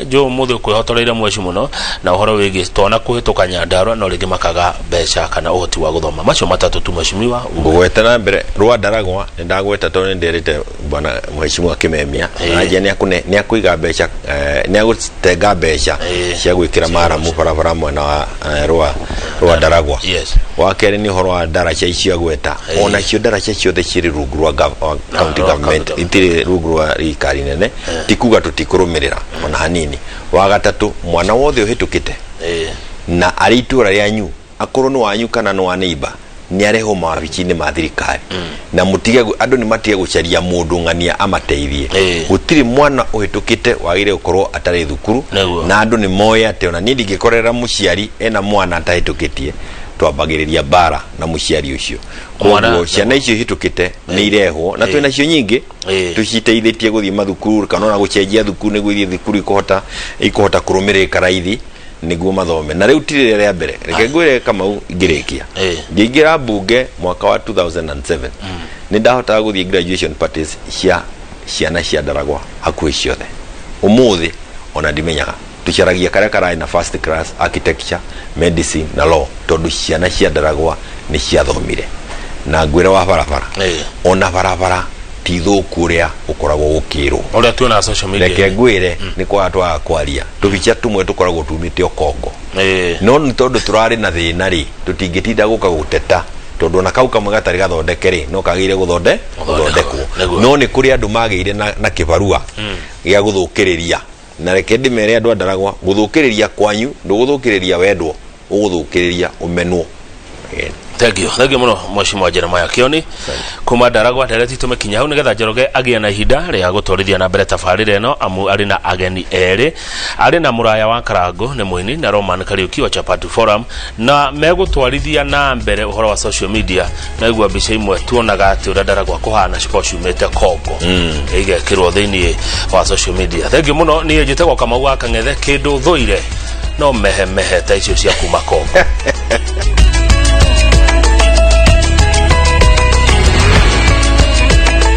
njũ mũthĩ kwĩhotoreire mweci mũno na ũhoro wĩgiĩ twana kũhĩtũka Nyandarua no rĩngĩ makaga mbeca kana ũhoti wa gũthoma. Macio matatũ tu mheshimiwa. Ngũgweta na mbere rwa Ndaragwa nĩ ndagweta tondũ nĩ nderĩte bwana mheshimiwa Kimemia anjia nĩ akũiga mbeca, nĩ agũtenga mbeca cia gwĩkĩra maramu barabara mwena wa rwa Ndaragwa. Wa kerĩ nĩ ũhoro wa ndaraca icio agweta, onacio ndaraca ciothe cirĩ rungu rwa county government, itirĩ rungu rwa thirikari nene, ti kuga tũtikũrũmĩrĩra ona hanini. Wa gatatũ, mwana wothe ũhĩtũkĩte na arĩ itũra rĩanyu, akorwo nĩ wanyu kana nĩ wa neighbor, nĩ arehwo mawabici-inĩ ma thirikari na mũtige andũ nĩ matige gũcaria mũndũ ng'ania amateithie. Gũtirĩ mwana ũhĩtũkĩte wagĩrĩire gũkorwo atarĩ thukuru. Na andũ nĩ moĩ atĩ ona niĩ ndingĩkorera mũciari ena mwana atahĩtũkĩtie, twambagĩrĩria mbara na mũciari ũcio. Koguo ciana icio ihĩtũkĩte nĩ irehwo na twĩna cio nyingĩ tũciteithĩtie gũthiĩ mathukuru kana ona gũcenjia thukuru nĩguo ithiĩ thukuru ikũhota kũrũmĩrĩka raithi nĩguo mathome. Na rĩu ti rĩrĩa rĩa mbere, reke ngwĩre Kamau ngĩrĩkia. Ngĩingĩra mbunge mwaka wa 2007 nĩ ndahotaga gũthiĩ graduation parties cia ciana cia Ndaragwa hakuhĩ ciothe. Ũmũthĩ ona ndimenyaga, tũcaragia karĩa kararĩ na first class architecture, medicine na law, tondũ ciana cia Ndaragwa nĩ ciathomire. Na ngwĩre wa barabara, ona barabara ti thũku ũrĩa ũkoragwo ũkĩrwo. Ũrĩa tuonaga social media. Reke ngwĩre, nĩ kwaga twaga kwaria, tũbica tũmwe tũkoragwo tumĩte o Kongo, no nĩ tondũ tũrarĩ na thĩna rĩ, tũtingĩtinda gũka gũteta, tondũ ona kau kamwe gatarĩ gathondeke rĩ, no kagĩrĩire gũthondekwo. No nĩ kũrĩ andũ magĩire na kĩbarua gĩa gũthũkĩrĩria, na reke ndĩmere andũ a Ndaragwa, gũthũkĩrĩria kwanyu ndũgũthũkĩrĩria wendwo, ũgũthũkĩrĩria ũmenwo. Thank you, thank you mũno Mheshimiwa Jeremiah Kioni kuma Ndaragwa. Ndereti tũmĩkinya hau nĩgetha Njoroge agĩe na ihinda rĩa gũtwarithia na mbere tabarĩra ĩno, amu arĩ na ageni erĩ, arĩ na Mũraya wa Karangũ nĩ mũini na Roman Kariuki wa Chapati Forum, na megũtwarithia na mbere ũhoro wa social media. Naigua mbica imwe tuonaga atĩ ũrĩa Ndaragwa kũhana cikorwo ciumĩte Kongo igekĩrwo thĩinĩ wa social media. Thank you mũno. Niĩ njĩtagwo Kamau wa Kang'ethe, kĩndũ thũire no mehemehe ta icio cia kuma Kongo.